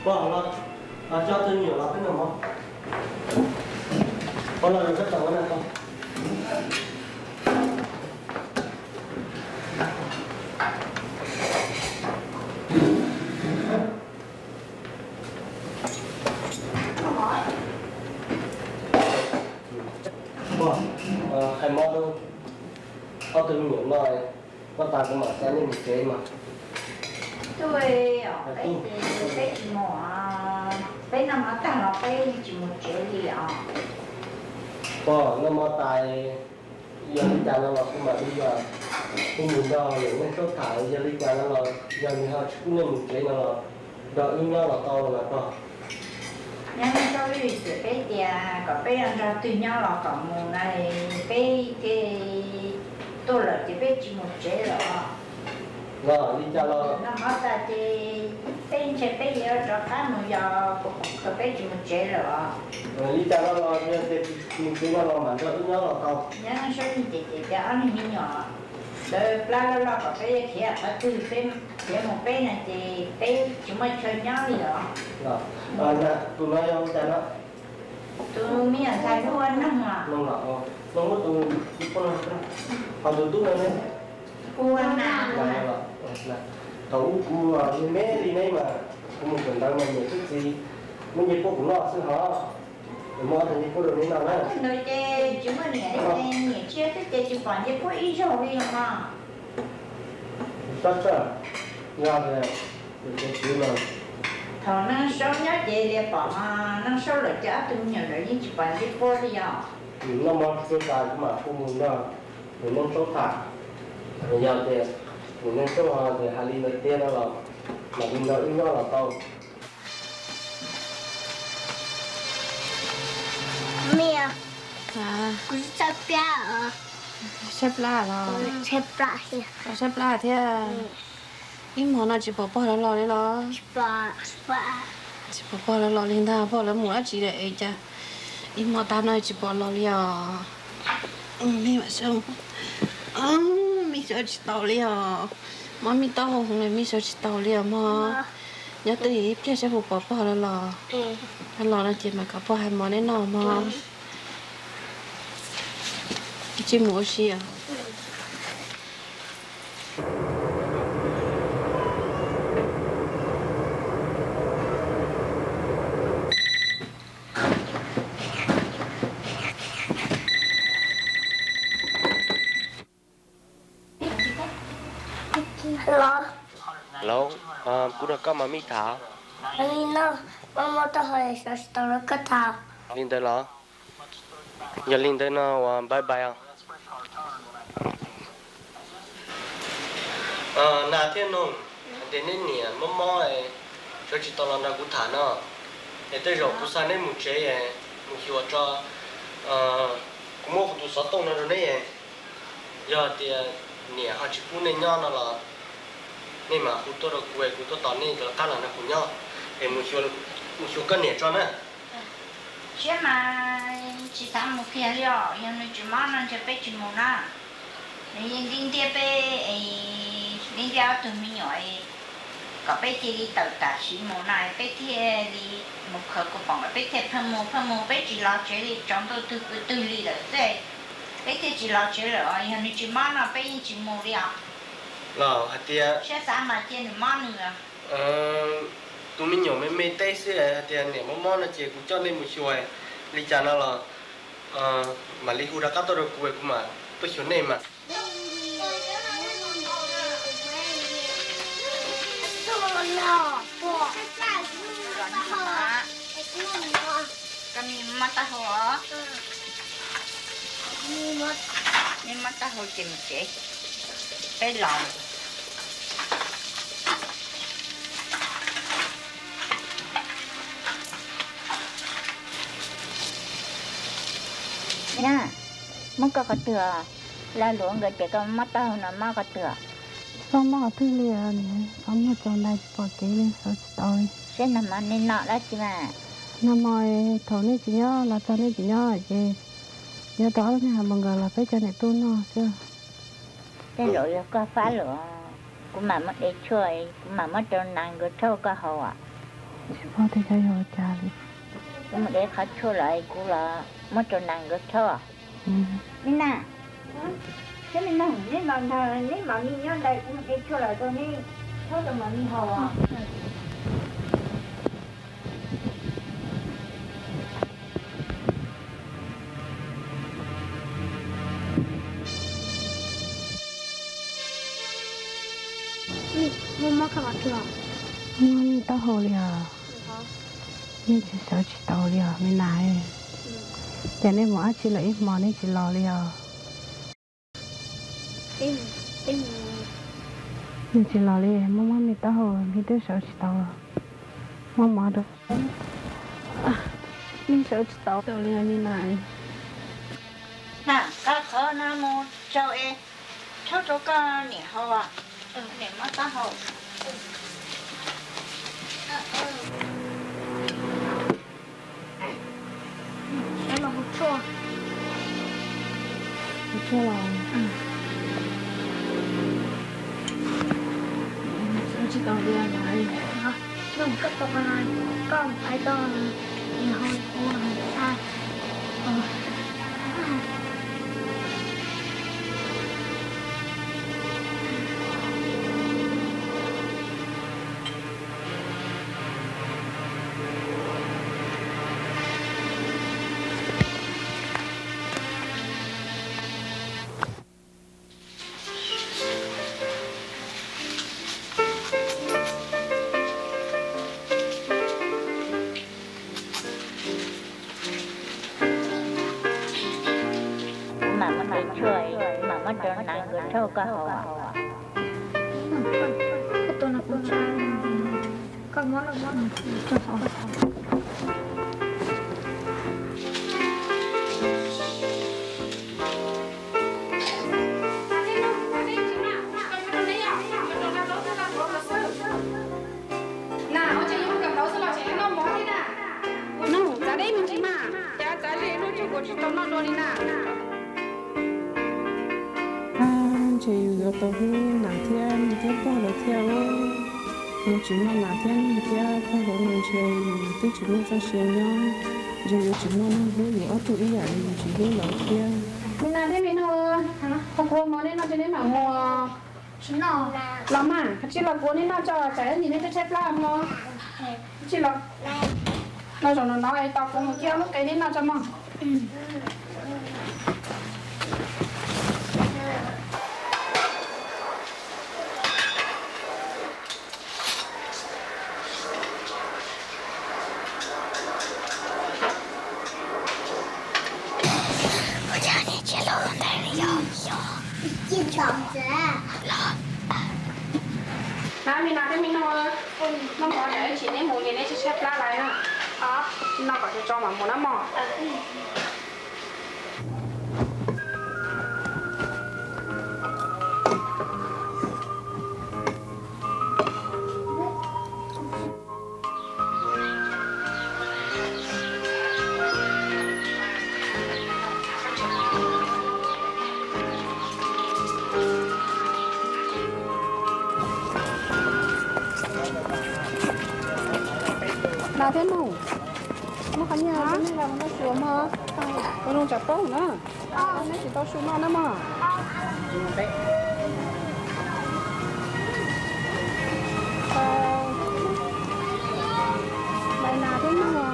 Los, coj tus me nyuam los peb noj mov. Pog los, koj tau na. Pog, hais mov rau ob tug me nyuam noj, noj tas kuv mam xa nej mus tsev mas. Tub, peb ces peb tsis mus, peb noj mov tag los peb tsis mus tsev li os. Pog, noj mov tas yog li cas no los kuv mam li, kuv mus nrog lwm neeg sib tham, yog li cas no los yog nws ho tsis pub nej mus tsev no los nrog wb nyob los tau los mas pog. Nyob neb tau ib vim xwm peb tias kom peb nrog twg nyob los kom mus na, peb thiaj tuaj lawm ces peb tsis mus tsev lawm. Los li cas los noj mov tas ces peb ntshe peb yuav rov qab mus, yog puas pom khaws peb tsis mus tsev lawm os. Li cas no los yog tias tsis mus tsev no los mam nrog wb nyob los tau. Nyob neb saib ces ces tias ob niag me nyuam ntawd plab loj loj kom peb yuav khiav qhov twg, peb khiav mus peb no ces peb tsis muaj chaw nyob li os. Tus no yog ua cas no? Tus me nyuam ntxhais hu ua Noog os. Noog los, Noog muab tus, ho tus tub no ne? Hu ua Nas. Thaum ub kuv me me li ne mas kuv mus kawm ntawv mas niam thiab txiv muab ncej puab kuv noj xwb hos. Muab ob tug ncej puab rau neb noj na. Ntawd ces tsis muaj niam, niam tshiab xwb ces tsis pom ncej puab ib zaug li os. Tab txawm yog tias niam thiab txiv mas, thaum Neej Saub nyob ces li pom, Neej Saub lawm ces ob tug me nyuam ntawd yeej tsis pom ncej puab li os. Noj mov tsuag tas kuv mam hu mus nrog nws Neej Saub tham. Yog tias nws Neej Saub ho tias hais li ntawd tiag no los mam li nrog wb nyob los tau. Mia, kuv tshaib plab os. Tshaib plab los? Tshaib plab thiab. Tshaib plab thiab. Ib hmo no tsis pom pog lawv los li los? Tsis pom pog lawv los li ntag, pog lawv mus dab tsi lawm es cas ib hmo tag no tsis pom los li os. Mej sawv tsis tau li os. Mob mej taub hau heev, mej sawv tsis tau li os mog. Nyob twj ywm ib pliag saib puas pom pog lawv los. Lawv los no ces mam kom pog hais mov neb noj mog. Tsis mus ua si os. Los, kuv nrog koj mas mej tham. Li no, mob mob taub hau sawv tsis tau los koj tham. Li ntawd los? Yog li ntawd no uas bye bye os. Nas thiab Noog, hais tias neb niam mob mob es sawv tsis tau los nrog kuv tham no, es tej zaum kuv xa neb mus tsev es mus xyuas tso, kuv muab kuv tus xov tooj no rau neb es yog tias niam ho tsis pub nej nyob no los nej mam hu tuaj rau kuv es kuv tuaj tos nej rov qab los nrog kuv nyob es mus xyuas koj niam tso na. Siab mas tsis xav mus kiag li os, yog nws tsis mob no ntshe peb tsis mus na. Nws yeej ntiab ntiab peb es, ntiab ntiab ob tug me nyuam es, kom peb cia li tawm tam sim mus na peb thiaj li mus khaws kuv pom kom peb thiaj pheej mus, pheej mus peb tsis los tsev li, tsaus ntuj twg pw twg li lawm xwb, peb thiaj tsis los tsev lawm os. Yog nws tsis mob no peb yeej tsis mus li os. Los hais tias siab xav mas cia nws mob nws. Tus me nyuam me me teb xwb hais tias niam mob mob no ces kuv coj nej mus xyuas li cas no los mam li hu rov qab tuaj rau kuv, kuv mam tuaj xyuas nej mas. Koj me mob taub hau os? Me mob taub hau ces mus tsev, peb los. Muab koj qhov twg? Lag luam nkawd ces koj mob taub hau no mob qhov twg? Txhob mob qhov twg li, txhob muag tsaus ntais tsis pom kev li, sawv tsis tau li. Seb nag hmo nej noj dab tsi mas? Nag hmo thaum nej tsis nyob los txog nej tsis nyob ces nyob tau ob lub niag hav npua nkawd los peb cov niam tub noj xwb. Tej zaum yog koj fab lawm, kuv mam muab de tshuaj, kuv mam muab rau nas nkawd rhaub koj haus os. Tsis paub tias xyov yog ua cas li. Kuv mus de qhov tshuaj los kuv los muab rau nas nkawd thauj. Me nas, thiab me noog, neb los nrog neb mam mi nyob ntawd, kuv mus de tshuaj los rau neb thauj rau mam mi haus. Muaj mob koj los kiag. Muaj, taub hau li os. Nej tsis sawv tsis tau li os me nas. Ces nej mus dab tsi lawm ib hmo nej tsis los li os? Nej tsis los li, muaj mob me taub hau, nej twb sawv tsis tau. Muaj mob rau, nej sawv tsis tau li me nas. Na, koj qhov no mus tsau es rhaub rau koj niam haus, niam mob taub hau. Tshuaj los. Tsis tau li. Koj, koj, koj, koj, Kuv mam muab tshuaj, mam muab rau nas nkawd thauj koj haus. Noj, txav deb me ntsis mas, cas txav li lub cuj kuv tsis tau noj dua li na. Ntshe yus yuav tau hlub nas thiab noj thiab pog lawv thiab. Yus tsis noj nas thiab noj thiab pog lawv no ntshe yus twb tsis muaj txoj sia nyob. Ntshe yuav tsis muaj neeg hlub yus ob tug ib yam li yus tsis hlub lawv thiab. Me nas thiab me noog, ho kuv ua mov nej noj tso neb mam mus. Los mas, koj cia li los kuv ua neb noj tso, tsam ib ntsis neb tshaib tshaib plab mog. Cia li los. Noj zaum no no es tos kuv mus kib ob lub qe neb noj tso mog. Ua cas nej cia li los ntawd li yog? Los. Nab, me nas thiab me noog, noj mov tsam ib ntsis neb mus ces neb tshaib tshaib plab lawm na. Noj kom tso tso mam mus na mog. Nas thiab noog, muab qhov nyiaj rau nej los mus noj su mog. Ua zoo tsam plaub na, neb tsis tau su noj na mog. Nas thiab noog.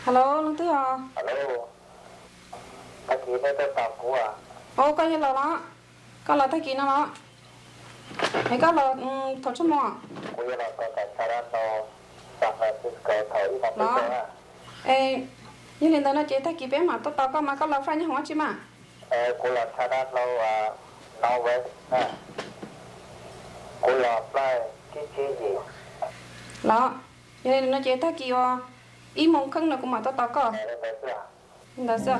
Hello, leej twg os? Ua, koj yog los los? Koj los tag kis no los? Es koj los thaum txog mo? Los. Es yog li ntawd no ces tag kis peb mam tuaj tos koj mas koj los flight nyob hauv tsi mas? Los, yog li no ces tag kis uas ib moos kheej no kuv mam tuaj tos koj. Li ntawd xwb.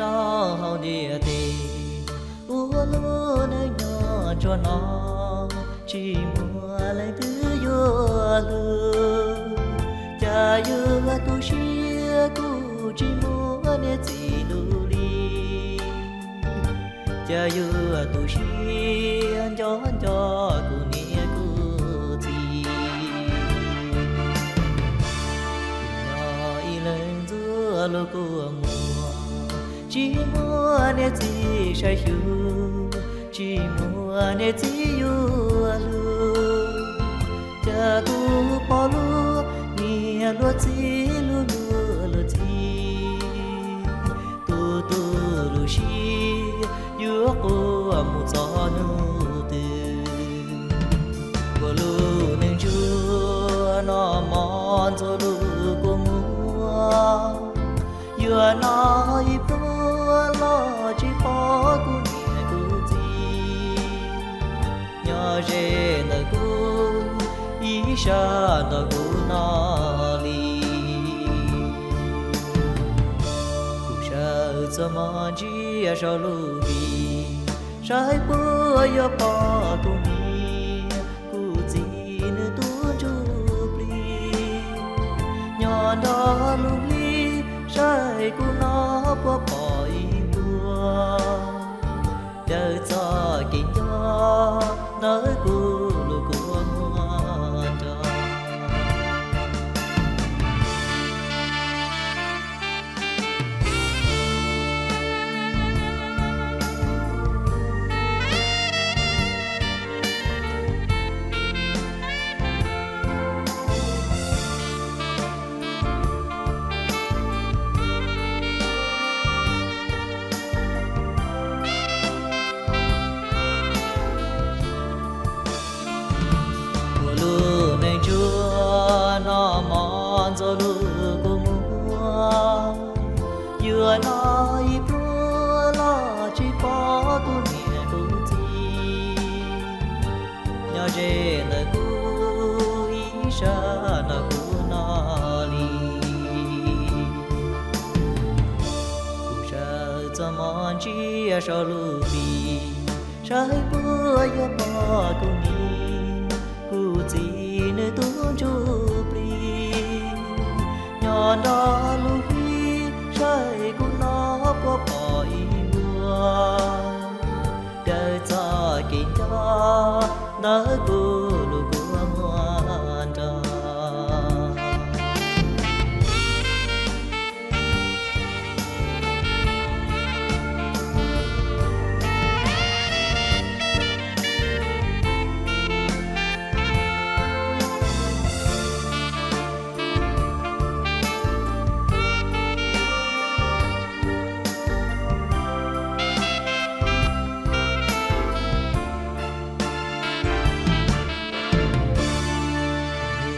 rau hauv ntiaj teb, ua lub neej nyob tsuas no, tsis muaj leej twg yuav hlub. Cas yuav tu siab kuv tsis muaj niam txiv hlub li, cas yuav tu siab nco nco kuv niam kuv txiv. Yog ib leeg ntxuav lub kua muag, tsis muaj niam txiv saib xyuas, tsis muaj niam txiv yuav hlub. Cas kuv pom lub niam luag txiv, lub luag luag txiv, tu tu lub siab yuav quaj mus txog hnub twg. Ua lub neej ntsuag no mog ntxuav lub kua muag, yuav noj ib pluag los tsis pom kuv niam kuv txiv nyob ze ntawm kuv ib sab nrog kuv noj li. Kuv sawv txuas hmo ntsia saum lub vij, saib puas yuav pom kuv niam kuv txiv nws tus ntsuj plig nyob nrog lub hli, saib kuv noj puas pom ib puag, caw txoj kev nco ntawm kuv lub kua muag nrog. Ua lub neej ntsuag no mog ntxuav lub kua muag, yuav noj ib pluag los tsis pom kuv niam kuv txiv nyob ze ntawm kuv ib sab nrog kuv noj li. Kuv sawv txuas hmo ntsia saum lub vij, saib puas yuav pom kuv niam kuv txiv nws tus ntsuj plig nyob nrog lub hli, saib kuv noj puas pom ib puag, caw txoj kev nco ntawm kuv lub kua muag nrog.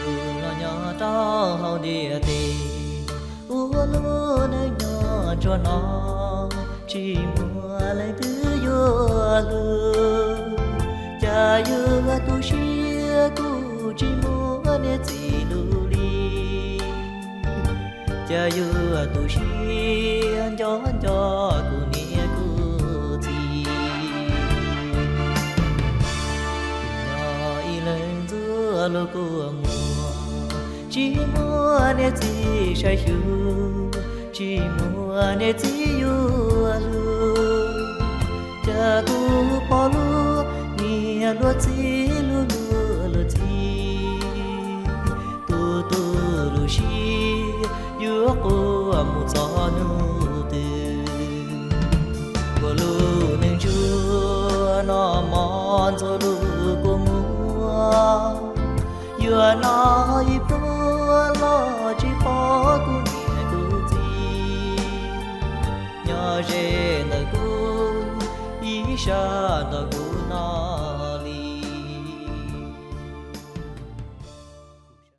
Yus los nyob rau hauv ntiaj teb, ua lub neej nyob tsuas no, tsis muaj leej twg yuav hlub. Cas yuav tu siab kuv tsis muaj niam txiv hlub li, cas yuav tu siab nco nco kuv niam kuv txiv. Yog ib leeg ntxuav lub kua muag, tsis muaj niam txiv saib xyuas, tsis muaj niam txiv yuav hlub. Cas kuv pom lub niam luag txiv, lub luag luag txiv, tu tu lub siab yuav quaj mus txog hnub twg. Ua lub neej ntsuag no mog ntxuav lub kua muag, yuav noj ib pluag los tsis pom kuv niam kuv txiv nyob ze ntawm kuv ib sab nrog kuv